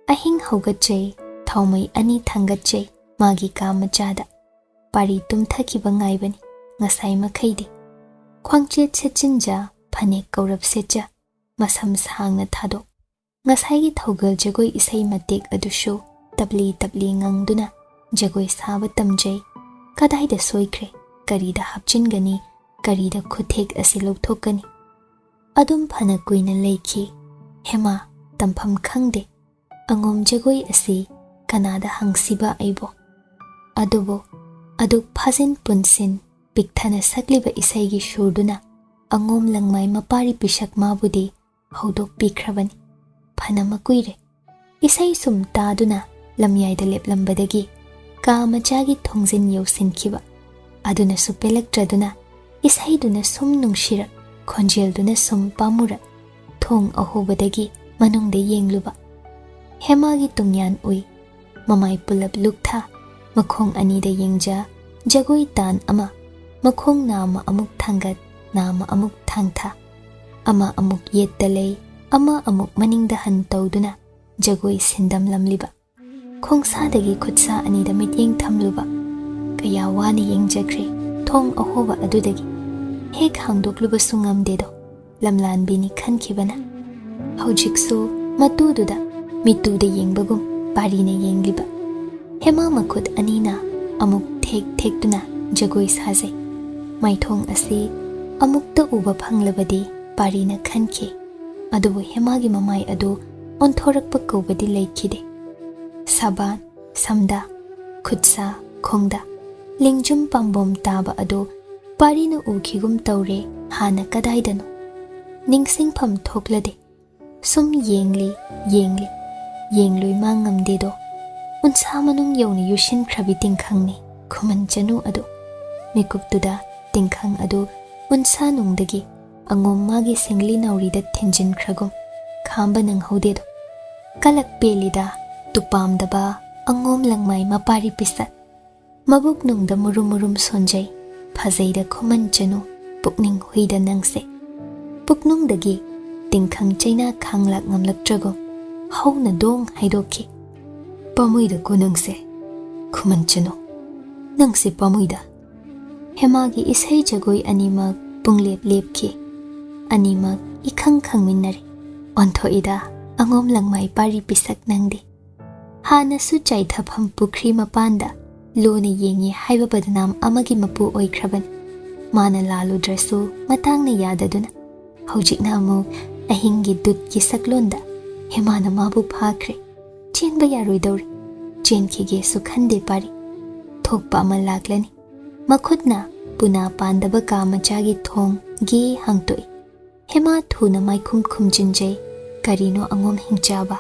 ꯑꯍꯤꯡ ꯍꯧꯒꯠꯆꯩ, ꯊꯥꯎꯃꯩ ꯑꯅꯤ ꯊꯥꯡꯒꯠꯆꯩ ꯃꯥꯒꯤ ꯀꯥ ꯃꯆꯥꯗ꯫ ꯄꯥꯔꯤ ꯇꯨꯝꯊꯈꯤꯕ ꯉꯥꯏꯕꯅꯤ ꯉꯁꯥꯏ ꯃꯈꯩꯗꯤ꯫ ꯈ꯭ꯋꯥꯡꯆꯦꯠ ꯁꯦꯠꯆꯤꯟꯖ, ꯐꯅꯦꯛ ꯀꯧꯔꯞ ꯁꯦꯠꯆ, ꯃꯁꯝ ꯁꯥꯡꯅ ꯊꯥꯗꯣꯛ꯫ ꯉꯁꯥꯏꯒꯤ ꯊꯧꯒꯜ ꯖꯒꯣꯏ ꯏꯁꯩ ꯃꯇꯦꯛ ꯑꯗꯨꯁꯨ ꯇꯞꯂꯤ ꯇꯞꯂꯤ ꯉꯪꯗꯨꯅ ꯖꯒꯣꯏ ꯁꯥꯕ ꯇꯝꯖꯩ꯫ ꯀꯗꯥꯏꯗ ꯁꯣꯏꯈ꯭ꯔꯦ? ꯀꯔꯤꯗ ꯍꯥꯞꯆꯤꯟꯒꯅꯤ? ꯀꯔꯤꯗ ꯈꯨꯠꯊꯦꯛ ꯑꯁꯤ ꯂꯧꯊꯣꯛꯀꯅꯤ? ꯑꯗꯨꯝ ꯐꯅ ꯀꯨꯏꯅ ꯂꯩꯈꯤ꯫ ꯍꯦꯃꯥ, ꯇꯝꯐꯝ ꯈꯪꯗꯦ꯫ ꯑꯉꯣꯝ ꯖꯒꯣꯏ ꯑꯁꯤ ꯀꯅꯥꯗ ꯍꯪꯁꯤꯕ ꯑꯩꯕꯣ? ꯑꯗꯨꯕꯨ ꯑꯗꯨꯛ ꯐꯥꯖꯤꯟ ꯄꯨꯟꯁꯤꯟ ꯄꯤꯛꯊꯅ ꯁꯛꯂꯤꯕ ꯏꯁꯩꯒꯤ ꯁꯨꯔꯗꯨꯅ ꯑꯉꯣꯝ ꯂꯪꯃꯥꯏ ꯃꯄꯥꯔꯤ ꯄꯤꯁꯛ ꯃꯥꯕꯨꯗꯤ ꯍꯧꯗꯣꯛꯄꯤꯈ꯭ꯔꯕꯅꯤ꯫ ꯐꯅ ꯃꯀꯨꯏꯔꯦ꯫ ꯏꯁꯩ ꯁꯨꯝ ꯇꯥꯗꯨꯅ ꯂꯝꯌꯥꯏꯗ ꯂꯦꯞꯂꯝꯕꯗꯒꯤ ꯀꯥ ꯃꯆꯥꯒꯤ ꯊꯣꯡꯖꯤꯟ ꯌꯧꯁꯤꯟꯈꯤꯕ꯫ ꯑꯗꯨꯅꯁꯨ ꯄꯦꯜꯂꯛꯇ꯭ꯔꯗꯨꯅ ꯏꯁꯩꯗꯨꯅ ꯁꯨꯝ ꯅꯨꯡꯁꯤꯔꯛ, ꯈꯣꯟꯖꯦꯜꯗꯨꯅ ꯁꯨꯝ ꯄꯥꯝꯃꯨꯔꯛ, ꯊꯣꯡ ꯑꯍꯣꯕꯗꯒꯤ ꯃꯅꯨꯡꯗ ꯌꯦꯡꯂꯨꯕ꯫ ꯍꯦꯃꯥꯒꯤ ꯇꯨꯡꯌꯥꯟ ꯎꯏ꯫ ꯃꯃꯥꯏ ꯄꯨꯂꯞ ꯂꯨꯛꯊ, ꯃꯈꯣꯡ ꯑꯅꯤꯗ ꯌꯦꯡꯖ, ꯖꯒꯣꯏ ꯇꯥꯟ ꯑꯃ, ꯃꯈꯣꯡ ꯅꯥꯝꯃ ꯑꯃꯨꯛ ꯊꯥꯡꯒꯠ, ꯅꯥꯝꯃ ꯑꯃꯨꯛ ꯊꯥꯡꯊ, ꯑꯃ ꯑꯃꯨꯛ ꯌꯦꯠꯇ ꯂꯩ, ꯑꯃ ꯑꯃꯨꯛ ꯃꯅꯤꯡꯗ ꯍꯟ ꯇꯧꯗꯨꯅ ꯖꯒꯣꯏ ꯁꯤꯟꯗꯝꯂꯝꯂꯤꯕ꯫ ꯈꯣꯡꯁꯥꯗꯒꯤ ꯈꯨꯠꯁꯥ ꯑꯅꯤꯗ ꯃꯤꯠꯌꯦꯡ ꯊꯝꯂꯨꯕ꯫ ꯀꯌꯥ ꯋꯥꯅ ꯌꯦꯡꯖꯈ꯭ꯔꯦ ꯊꯣꯡ ꯑꯍꯣꯕ ꯑꯗꯨꯗꯒꯤ꯫ ꯍꯦꯛ ꯍꯥꯡꯗꯣꯛꯂꯨꯕꯁꯨ ꯉꯝꯗꯦꯗꯣ, ꯂꯝꯂꯥꯟꯕꯤꯅꯤ ꯈꯟꯈꯤꯕꯅ꯫ ꯍꯧꯖꯤꯛꯁꯨ ꯃꯇꯨꯗꯨꯗ ꯃꯤꯇꯨꯗ ꯌꯦꯡꯕꯒꯨꯝ ꯄꯥꯔꯤꯅ ꯌꯦꯡꯂꯤꯕ꯫ ꯍꯦꯃꯥ ꯃꯈꯨꯠ ꯑꯅꯤꯅ ꯑꯃꯨꯛ ꯊꯦꯛ ꯊꯦꯛꯇꯨꯅ ꯖꯒꯣꯏ ꯁꯥꯖꯩ꯫ ꯃꯥꯏꯊꯣꯡ ꯑꯁꯤ ꯑꯃꯨꯛꯇ ꯎꯕ ꯐꯪꯂꯕꯗꯤ ꯄꯥꯔꯤꯅ ꯈꯟꯈꯤ꯫ ꯑꯗꯨꯕꯨ ꯍꯦꯃꯥꯒꯤ ꯃꯃꯥꯏ ꯑꯗꯨ ꯑꯣꯟꯊꯣꯔꯛꯄ ꯀꯧꯕꯗꯤ ꯂꯩꯈꯤꯗꯦ꯫ ꯁꯥꯕꯥꯟ, ꯁꯝꯗ, ꯈꯨꯠꯁꯥ, ꯈꯣꯡꯗ, ꯂꯤꯡꯖꯨꯝ ꯄꯥꯝꯕꯣꯝ ꯇꯥꯕ ꯑꯗꯨ ꯄꯥꯔꯤꯅ ꯎꯈꯤꯒꯨꯝ ꯇꯧꯔꯦ, ꯍꯥꯟꯅ ꯀꯗꯥꯏꯗꯅꯣ? ꯅꯤꯡꯁꯤꯡꯐꯝ ꯊꯣꯛꯂꯗꯦ꯫ ꯁꯨꯝ ꯌꯦꯡꯂꯤ, ꯌꯦꯡꯂꯤ, ꯌꯦꯡꯂꯣꯏ ꯃꯥ ꯉꯝꯗꯦꯗꯣ꯫ ꯎꯟꯁꯥ ꯃꯅꯨꯡ ꯌꯧꯅ ꯌꯨꯁꯤꯟꯈ꯭ꯔꯕꯤ ꯇꯤꯡꯈꯪꯅꯤ ꯈꯨꯃꯟ ꯆꯅꯨ ꯑꯗꯨ꯫ ꯃꯤꯀꯨꯞꯇꯨꯗ ꯇꯤꯡꯈꯪ ꯑꯗꯨ ꯎꯟꯁꯥ ꯅꯨꯡꯗꯒꯤ ꯑꯉꯣꯝ ꯃꯥꯒꯤ ꯁꯤꯡꯂꯤ ꯅꯥꯎꯔꯤꯗ ꯊꯤꯟꯖꯤꯟꯈ꯭ꯔꯒꯨꯝ ꯈꯥꯝꯕ ꯅꯪꯍꯧꯗꯦꯗꯣ꯫ ꯀꯂꯛ ꯄꯦꯜꯂꯤꯗ, ꯇꯨꯄꯥꯝꯗꯕ ꯑꯉꯣꯝ ꯂꯪꯃꯥꯏ ꯃꯄꯥꯔꯤ ꯄꯤꯁꯛ꯫ ꯃꯕꯨꯛ ꯅꯨꯡꯗ ꯃꯨꯔꯨꯝ ꯃꯨꯔꯨꯝ ꯁꯣꯟꯖꯩ, ꯐꯖꯩꯗ ꯈꯨꯃꯟ ꯆꯅꯨ, ꯄꯨꯛꯅꯤꯡ ꯍꯨꯏꯗ ꯅꯪꯁꯦ꯫ ꯄꯨꯛꯅꯨꯡꯗꯒꯤ ꯇꯤꯡꯈꯪ ꯆꯩꯅꯥ ꯈꯥꯡꯂꯥꯛ ꯉꯝꯂꯛꯇ꯭ꯔꯒꯨꯝ ꯍꯧꯅ ꯗꯣꯡ ꯍꯥꯏꯗꯣꯛꯈꯤ꯫ ꯄꯥꯝꯃꯨꯏꯗꯀꯣ ꯅꯪꯁꯦ, ꯈꯨꯃꯟ ꯆꯅꯨ, ꯅꯪꯁꯦ ꯄꯥꯝꯃꯨꯏꯗ꯫ ꯍꯦꯃꯥꯒꯤ ꯏꯁꯩ ꯖꯒꯣꯏ ꯑꯅꯤꯃꯛ ꯄꯨꯡꯂꯦꯞ ꯂꯦꯞꯈꯤ꯫ ꯑꯅꯤꯃꯛ ꯏꯈꯪ ꯈꯪꯃꯤꯟꯅꯔꯦ꯫ ꯑꯣꯟꯊꯣꯛꯏꯗ, ꯑꯉꯣꯝ ꯂꯪꯃꯥꯏ ꯄꯥꯔꯤ ꯄꯤꯁꯛ ꯅꯪꯗꯤ꯫ ꯍꯥꯟꯅꯁꯨ ꯆꯥꯏꯊꯐꯝ ꯄꯨꯈ꯭ꯔꯤ ꯃꯄꯥꯟꯗ ꯂꯨꯅ ꯌꯦꯡꯉꯤ ꯍꯥꯏꯕ ꯕꯗꯅꯥꯝ ꯑꯃꯒꯤ ꯃꯄꯨ ꯑꯣꯏꯈ꯭ꯔꯕꯅꯤ꯫ ꯃꯥꯅ ꯂꯥꯜꯂꯨꯗ꯭ꯔꯁꯨ ꯃꯇꯥꯡꯅ ꯌꯥꯗꯗꯨꯅ ꯍꯧꯖꯤꯛꯅ ꯑꯃꯨꯛ ꯑꯍꯤꯡꯒꯤ ꯗꯨꯠꯀꯤ ꯁꯛꯂꯣꯟꯗ ꯍꯦꯃꯥꯅ ꯃꯥꯕꯨ ꯐꯥꯈ꯭ꯔꯦ꯫ ꯆꯦꯟꯕ ꯌꯥꯔꯣꯏꯗꯧꯔꯦ꯫ ꯆꯦꯟꯈꯤꯒꯦꯁꯨ ꯈꯟꯗꯦ ꯄꯥꯔꯤ꯫ ꯊꯣꯛꯄ ꯑꯃ ꯂꯥꯛꯂꯅꯤ꯫ ꯃꯈꯨꯠꯅ ꯄꯨꯅꯥ ꯄꯥꯟꯗꯕ ꯀꯥ ꯃꯆꯥꯒꯤ ꯊꯣꯡ ꯒꯦ ꯍꯥꯡꯇꯣꯛꯏ꯫ ꯍꯦꯃꯥ ꯊꯨꯅ ꯃꯥꯏꯈꯨꯝ ꯈꯨꯝꯖꯤꯟꯖꯩ꯫ ꯀꯔꯤꯅꯣ ꯑꯉꯣꯝ ꯍꯤꯡꯆꯥꯕ?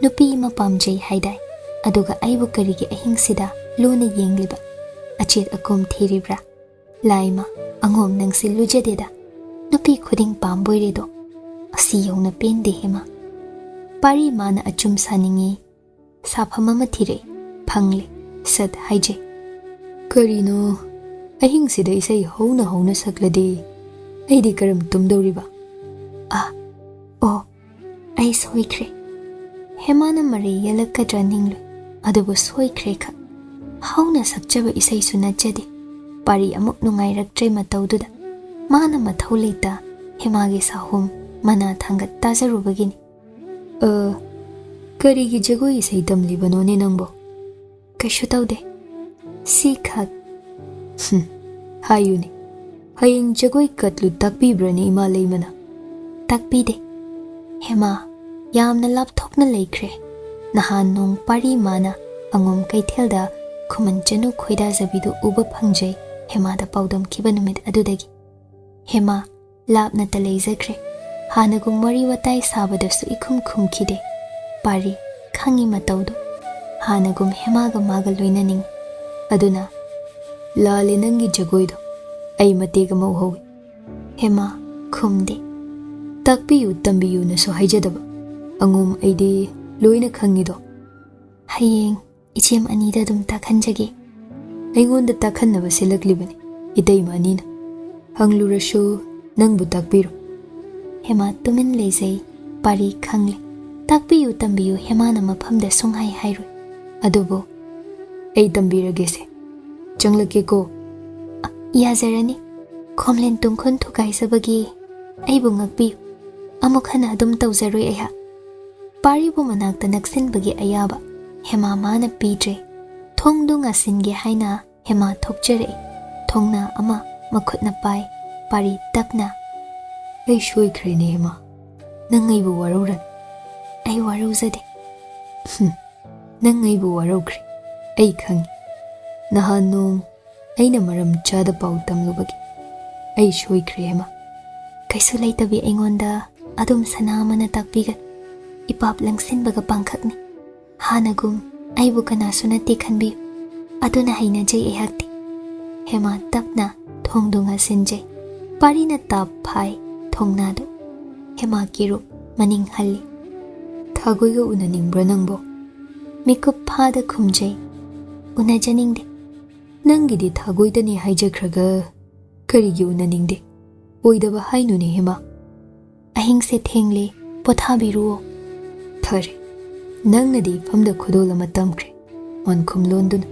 ꯅꯨꯄꯤ ꯑꯃ ꯄꯥꯝꯖꯩ ꯍꯥꯏꯗꯥꯏ? ꯑꯗꯨꯒ ꯑꯩꯕꯨ ꯀꯔꯤꯒꯤ ꯑꯍꯤꯡꯁꯤꯗ ꯂꯨꯅ ꯌꯦꯡꯂꯤꯕ? ꯑꯆꯦꯠ ꯑꯀꯣꯝ ꯊꯤꯔꯤꯕ꯭ꯔꯥ? ꯂꯥꯏꯃ, ꯑꯉꯣꯝ ꯅꯪꯁꯤ ꯂꯨꯖꯗꯦꯗ꯫ ꯅꯨꯄꯤ ꯈꯨꯗꯤꯡ ꯄꯥꯝꯕꯣꯏꯔꯦꯗꯣ꯫ ꯑꯁꯤ ꯌꯧꯅ ꯄꯦꯟꯗꯦ ꯍꯦꯃꯥ꯫ ꯄꯥꯔꯤ ꯃꯥꯅ ꯑꯆꯨꯝ ꯁꯥꯅꯤꯡꯉꯤ꯫ ꯁꯥꯐꯝ ꯑꯃ ꯊꯤꯔꯦ꯫ ꯐꯪꯂꯦ꯫ ꯁꯠ ꯍꯥꯏꯖꯩ꯫ ꯀꯔꯤꯅꯣ? ꯑꯍꯤꯡꯁꯤꯗ ꯏꯁꯩ ꯍꯧꯅ ꯍꯧꯅ ꯁꯛꯂꯗꯤ ꯑꯩꯗꯤ ꯀꯔꯝ ꯇꯨꯝꯗꯧꯔꯤꯕ? ꯑ, ꯑꯣ, ꯑꯩ ꯁꯣꯏꯈ꯭ꯔꯦ꯫ ꯍꯦꯃꯥꯅ ꯃꯔꯩ ꯌꯦꯜꯂꯛꯀꯗ꯭ꯔꯥ ꯅꯤꯡꯂꯨꯏ꯫ ꯑꯗꯨꯕꯨ ꯁꯣꯏꯈ꯭ꯔꯦ ꯈꯛ꯫ ꯍꯧꯅ ꯁꯛꯆꯕ ꯏꯁꯩꯁꯨ ꯅꯠꯆꯗꯦ꯫ ꯄꯥꯔꯤ ꯑꯃꯨꯛ ꯅꯨꯡꯉꯥꯏꯔꯛꯇ꯭ꯔꯦ ꯃꯇꯧꯗꯨꯗ꯫ ꯃꯥꯅ ꯃꯊꯧ ꯂꯩꯇ ꯍꯦꯃꯥꯒꯤ ꯁꯥꯍꯨꯝ ꯃꯅꯥ ꯊꯥꯡꯒꯠ ꯇꯥꯖꯔꯨꯕꯒꯤꯅꯤ꯫ "ꯑ, ꯀꯔꯤꯒꯤ ꯖꯒꯣꯏ ꯏꯁꯩ ꯇꯝꯂꯤꯕꯅꯣꯅꯦ ꯅꯪꯕꯣ?" "ꯀꯩꯁꯨ ꯇꯧꯗꯦ꯫ ꯁꯤꯈꯛ꯫" "ꯍꯨꯝ, ꯍꯥꯏꯌꯨꯅꯦ, ꯍꯌꯦꯡ ꯖꯒꯣꯏ ꯀꯠꯂꯨ ꯇꯥꯛꯄꯤꯕ꯭ꯔꯅꯦ ꯏꯃꯥ ꯂꯩꯃꯅ?" "ꯇꯥꯛꯄꯤꯗꯦ꯫" ꯍꯦꯃꯥ, ꯌꯥꯝꯅ ꯂꯥꯞꯊꯣꯛꯅ ꯂꯩꯈ꯭ꯔꯦ꯫ ꯅꯍꯥꯟ ꯅꯣꯡ ꯄꯥꯔꯤ ꯃꯥꯅ ꯑꯉꯣꯝ ꯀꯩꯊꯦꯜꯗ ꯈꯨꯃꯟ ꯆꯅꯨ ꯈꯣꯏꯗꯥꯖꯕꯤꯗꯨ ꯎꯕ ꯐꯪꯖꯩ꯫ ꯍꯦꯃꯥꯗ ꯄꯥꯎꯗꯝꯈꯤꯕ ꯅꯨꯃꯤꯠ ꯑꯗꯨꯗꯒꯤ꯫ ꯍꯦꯃꯥ, ꯂꯥꯞꯅꯇ ꯂꯩꯖꯈ꯭ꯔꯦ꯫ ꯍꯥꯟꯅꯒꯨꯝ ꯋꯥꯔꯤ ꯋꯥꯇꯥꯏ ꯁꯥꯕꯗꯁꯨ ꯏꯈꯨꯝ ꯈꯨꯝꯈꯤꯗꯦ꯫ ꯄꯥꯔꯤ, ꯈꯪꯉꯤ ꯃꯇꯧꯗꯨ꯫ ꯍꯥꯟꯅꯒꯨꯝ ꯍꯦꯃꯥꯒ ꯃꯥꯒ ꯂꯣꯏꯅꯅꯤꯡꯏ꯫ ꯑꯗꯨꯅ, "ꯂꯥꯜꯂꯦ ꯅꯪꯒꯤ ꯖꯒꯣꯏꯗꯣ꯫ ꯑꯩ ꯃꯇꯦꯛ ꯑꯃ ꯎꯍꯧꯏ꯫" ꯍꯦꯃꯥ, ꯈꯨꯝꯗꯦ꯫ "ꯇꯥꯛꯄꯤꯌꯨ, ꯇꯝꯕꯤꯌꯨꯅꯁꯨ ꯍꯥꯏꯖꯗꯕ꯫ ꯑꯉꯣꯝ, ꯑꯩꯗꯤ ꯂꯣꯏꯅ ꯈꯪꯉꯤꯗꯣ꯫" "ꯍꯌꯦꯡ ꯏꯆꯦꯝ ꯑꯅꯤꯗ ꯑꯗꯨꯝ ꯇꯥꯛꯍꯟꯖꯒꯦ꯫" "ꯑꯩꯉꯣꯟꯗ ꯇꯥꯛꯍꯟꯅꯕ ꯁꯤꯜꯂꯛꯂꯤꯕꯅꯤ ꯏꯇꯩꯃ ꯑꯅꯤꯅ꯫ ꯍꯪꯂꯨꯔꯁꯨ ꯅꯪꯕꯨ ꯇꯥꯛꯄꯤꯔꯣ꯫" ꯍꯦꯃꯥ ꯇꯨꯃꯤꯟ ꯂꯩꯖꯩ꯫ ꯄꯥꯔꯤ ꯈꯪꯂꯦ꯫ ꯇꯥꯛꯄꯤꯌꯨ ꯇꯝꯕꯤꯌꯨ ꯍꯦꯃꯥꯅ ꯃꯐꯝꯗ ꯁꯨꯡꯍꯥꯏ ꯍꯥꯏꯔꯣꯏ꯫ ꯑꯗꯨꯕꯨ, "ꯑꯩ ꯇꯝꯕꯤꯔꯒꯦꯁꯦ꯫ ꯆꯪꯂꯛꯀꯦꯀꯣ꯫" "ꯑ, ꯌꯥꯖꯔꯅꯤ꯫ ꯈꯣꯝꯂꯦꯟ ꯇꯨꯡꯈꯨꯟ ꯊꯨꯒꯥꯏꯖꯕꯒꯤ ꯑꯩꯕꯨ ꯉꯥꯛꯄꯤꯌꯨ꯫ ꯑꯃꯨꯛ ꯍꯟꯅ ꯑꯗꯨꯝ ꯇꯧꯖꯔꯣꯏ ꯑꯩꯍꯥꯛ꯫" ꯄꯥꯔꯤꯕꯨ ꯃꯅꯥꯛꯇ ꯅꯛꯁꯤꯟꯕꯒꯤ ꯑꯌꯥꯕ ꯍꯦꯃꯥ ꯃꯥꯅ ꯄꯤꯗ꯭ꯔꯦ꯫ ꯊꯣꯡꯗꯨ ꯉꯥꯁꯤꯟꯒꯦ ꯍꯥꯏꯅ ꯍꯦꯃꯥ ꯊꯣꯛꯆꯔꯛꯏ꯫ ꯊꯣꯡꯅꯥ ꯑꯃ ꯃꯈꯨꯠꯅ ꯄꯥꯏ꯫ ꯄꯥꯔꯤ ꯇꯞꯅ, "ꯑꯩ ꯁꯣꯏꯈ꯭ꯔꯦꯅꯦ ꯍꯦꯃꯥ, ꯅꯪ ꯑꯩꯕꯨ ꯋꯥꯔꯧꯔꯅꯨ꯫" "ꯑꯩ ꯋꯥꯔꯧꯖꯗꯦ꯫" "ꯍꯨꯝ, ꯅꯪ ꯑꯩꯕꯨ ꯋꯥꯔꯧꯈ꯭ꯔꯦ, ꯑꯩ ꯈꯪꯏ꯫ ꯅꯍꯥꯟ ꯅꯣꯡ ꯑꯩꯅ ꯃꯔꯝ ꯆꯥꯗ ꯄꯥꯎ ꯇꯝꯂꯨꯕꯒꯤ꯫ ꯑꯩ ꯁꯣꯏꯈ꯭ꯔꯦ ꯍꯦꯃꯥ꯫" "ꯀꯩꯁꯨ ꯂꯩꯇꯕꯤ ꯑꯩꯉꯣꯟꯗ ꯑꯗꯨꯝ ꯁꯅꯥ ꯑꯃꯅ ꯇꯥꯛꯄꯤꯒꯅꯨ꯫ ꯏꯄꯥꯞ ꯂꯪꯁꯤꯟꯕꯒ ꯄꯥꯡꯈꯛꯅꯤ꯫ ꯍꯥꯟꯅꯒꯨꯝ ꯑꯩꯕꯨ ꯀꯅꯥꯁꯨ ꯅꯠꯇꯦ ꯈꯟꯕꯤꯌꯨ꯫ ꯑꯗꯨꯅ ꯍꯩꯅꯖꯩ ꯑꯩꯍꯥꯛꯇꯤ꯫" ꯍꯦꯃꯥ ꯇꯞꯅ ꯊꯣꯡꯗꯨ ꯉꯥꯁꯤꯟꯖꯩ꯫ ꯄꯥꯔꯤꯅ ꯇꯥꯞ ꯐꯥꯏ ꯊꯣꯡꯅꯥꯗꯨ꯫ ꯍꯦꯃꯥ ꯀꯤꯔꯨꯞ ꯃꯅꯤꯡ ꯍꯜꯂꯤ꯫ "ꯊꯥꯒꯣꯏꯒ ꯎꯅꯅꯤꯡꯕ꯭ꯔꯥ ꯅꯪꯕꯣ?" ꯃꯤꯀꯨꯞ ꯐꯥꯗ ꯈꯨꯝꯖꯩ꯫ "ꯎꯅꯖꯅꯤꯡꯗꯦ꯫" "ꯅꯪꯒꯤꯗꯤ ꯊꯥꯒꯣꯏꯗꯅꯤ ꯍꯥꯏꯖꯈ꯭ꯔꯒ ꯀꯔꯤꯒꯤ ꯎꯅꯅꯤꯡꯗꯦ? ꯑꯣꯏꯗꯕ ꯍꯥꯏꯅꯨꯅꯦ ꯍꯦꯃꯥ꯫" "ꯑꯍꯤꯡꯁꯦ ꯊꯦꯡꯂꯦ, ꯄꯣꯊꯥꯕꯤꯔꯨꯑꯣ꯫" "ꯐꯔꯦ, ꯅꯪꯅꯗꯤ ꯏꯐꯝꯗ ꯈꯨꯗꯣꯜ ꯑꯃ ꯇꯝꯈ꯭ꯔꯦ, ꯃꯣꯟꯈꯨꯝ ꯂꯣꯟꯗꯨꯅ꯫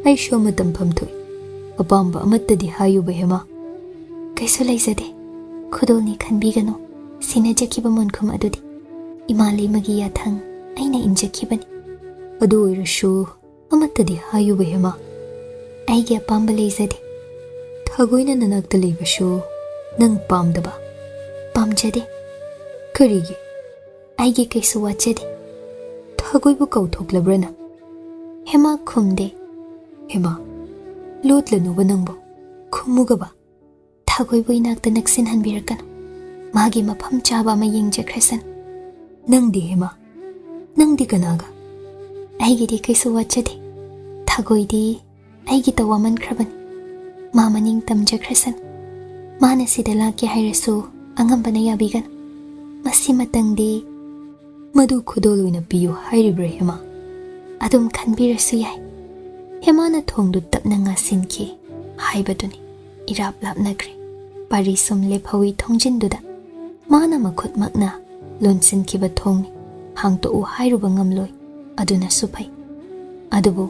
ꯑꯩꯁꯨ ꯑꯃ ꯇꯝꯐꯝ ꯊꯣꯛꯏ꯫ ꯑꯄꯥꯝꯕ ꯑꯃꯠꯇꯗꯤ ꯍꯥꯏꯌꯨꯕ ꯍꯦꯃꯥ꯫" "ꯀꯩꯁꯨ ꯂꯩꯖꯗꯦ꯫ ꯈꯨꯗꯣꯜꯅꯤ ꯈꯟꯕꯤꯒꯅꯨ꯫ ꯁꯤꯟꯅꯖꯈꯤꯕ ꯃꯣꯟꯈꯨꯝ ꯑꯗꯨꯗꯤ ꯏꯃꯥ ꯂꯩꯃꯒꯤ ꯌꯥꯊꯪ ꯑꯩꯅ ꯏꯟꯖꯈꯤꯕꯅꯤ꯫" "ꯑꯗꯨ ꯑꯣꯏꯔꯁꯨ ꯑꯃꯠꯇꯗꯤ ꯍꯥꯏꯌꯨꯕ ꯍꯦꯃꯥ꯫" "ꯑꯩꯒꯤ ꯑꯄꯥꯝꯕ ꯂꯩꯖꯗꯦ꯫" "ꯊꯥꯒꯣꯏꯅ ꯅꯅꯥꯛꯇ ꯂꯩꯕꯁꯨ ꯅꯪ ꯄꯥꯝꯗꯕ?" "ꯄꯥꯝꯖꯗꯦ꯫" "ꯀꯔꯤꯒꯤ?" "ꯑꯩꯒꯤ ꯀꯩꯁꯨ ꯋꯥꯠꯆꯗꯦ꯫" "ꯊꯥꯒꯣꯏꯕꯨ ꯀꯧꯊꯣꯛꯂꯕ꯭ꯔꯥ ꯅꯪ?" ꯍꯦꯃꯥ ꯈꯨꯝꯗꯦ꯫ "ꯍꯦꯃꯥ, ꯂꯣꯠꯂꯅꯨꯕ ꯅꯪꯕꯨ, ꯈꯨꯝꯃꯨꯒꯕ꯫" "ꯊꯥꯒꯣꯏꯕꯨ ꯏꯅꯥꯛꯇ ꯅꯛꯁꯤꯟꯍꯟꯕꯤꯔꯛꯀꯅꯨ꯫ ꯃꯥꯒꯤ ꯃꯐꯝ ꯆꯥꯕ ꯑꯃ ꯌꯦꯡꯖꯈ꯭ꯔꯁꯅꯨ꯫" "ꯅꯪꯗꯤ ꯍꯦꯃꯥ, ꯅꯪꯗꯤ ꯀꯅꯥꯒ?" "ꯑꯩꯒꯤꯗꯤ ꯀꯩꯁꯨ ꯋꯥꯠꯆꯗꯦ꯫ ꯊꯥꯒꯣꯏꯗꯤ ꯑꯩꯒꯤꯇ ꯋꯥꯃꯟꯈ꯭ꯔꯕꯅꯤ꯫ ꯃꯥ ꯃꯅꯤꯡ ꯇꯝꯖꯈ꯭ꯔꯁꯅꯨ꯫ ꯃꯥꯅ ꯁꯤꯗ ꯂꯥꯛꯀꯦ ꯍꯥꯏꯔꯁꯨ ꯑꯉꯝꯕꯅ ꯌꯥꯕꯤꯒꯅꯨ꯫ ꯃꯁꯤꯃꯇꯪꯗꯤ" "ꯃꯗꯨ ꯈꯨꯗꯣꯜ ꯑꯣꯏꯅ ꯄꯤꯌꯨ ꯍꯥꯏꯔꯤꯕ꯭ꯔꯥ ꯍꯦꯃꯥ?" "ꯑꯗꯨꯝ ꯈꯟꯕꯤꯔꯁꯨ ꯌꯥꯏ꯫" ꯍꯦꯃꯥꯅ ꯊꯣꯡꯗꯨ ꯇꯞꯅ ꯉꯥꯁꯤꯟꯈꯤ ꯍꯥꯏꯕꯗꯨꯅꯤ꯫ ꯏꯔꯥꯞ ꯂꯥꯞꯅꯈ꯭ꯔꯦ꯫ ꯄꯥꯔꯤ ꯁꯨꯝ ꯂꯦꯞꯍꯧꯏ ꯊꯣꯡꯖꯤꯟꯗꯨꯗ꯫ ꯃꯥꯅ ꯃꯈꯨꯠꯃꯛꯅ ꯂꯣꯟꯁꯤꯟꯈꯤꯕ ꯊꯣꯡꯅꯤ꯫ ꯍꯥꯡꯇꯣꯛꯎ ꯍꯥꯏꯔꯨꯕ ꯉꯝꯂꯣꯏ꯫ ꯑꯗꯨꯅꯁꯨ ꯐꯩ꯫ ꯑꯗꯨꯕꯨ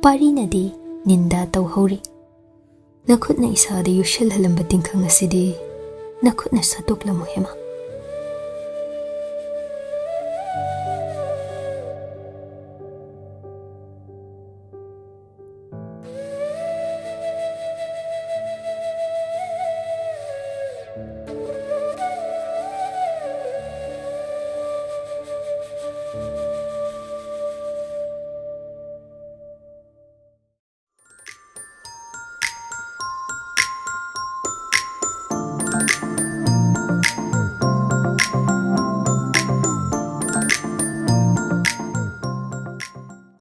ꯄꯥꯔꯤꯅꯗꯤ ꯅꯤꯟꯗꯥ ꯇꯧꯍꯧꯔꯤ꯫ "ꯅꯈꯨꯠꯅ ꯏꯁꯥꯗ ꯌꯨꯁꯜꯍꯜꯂꯝꯕ ꯇꯤꯡꯈꯪ ꯑꯁꯤꯗꯤ ꯅꯈꯨꯠꯅ ꯁꯠꯇꯣꯛꯂꯝꯃꯨ ꯍꯦꯃꯥ꯫"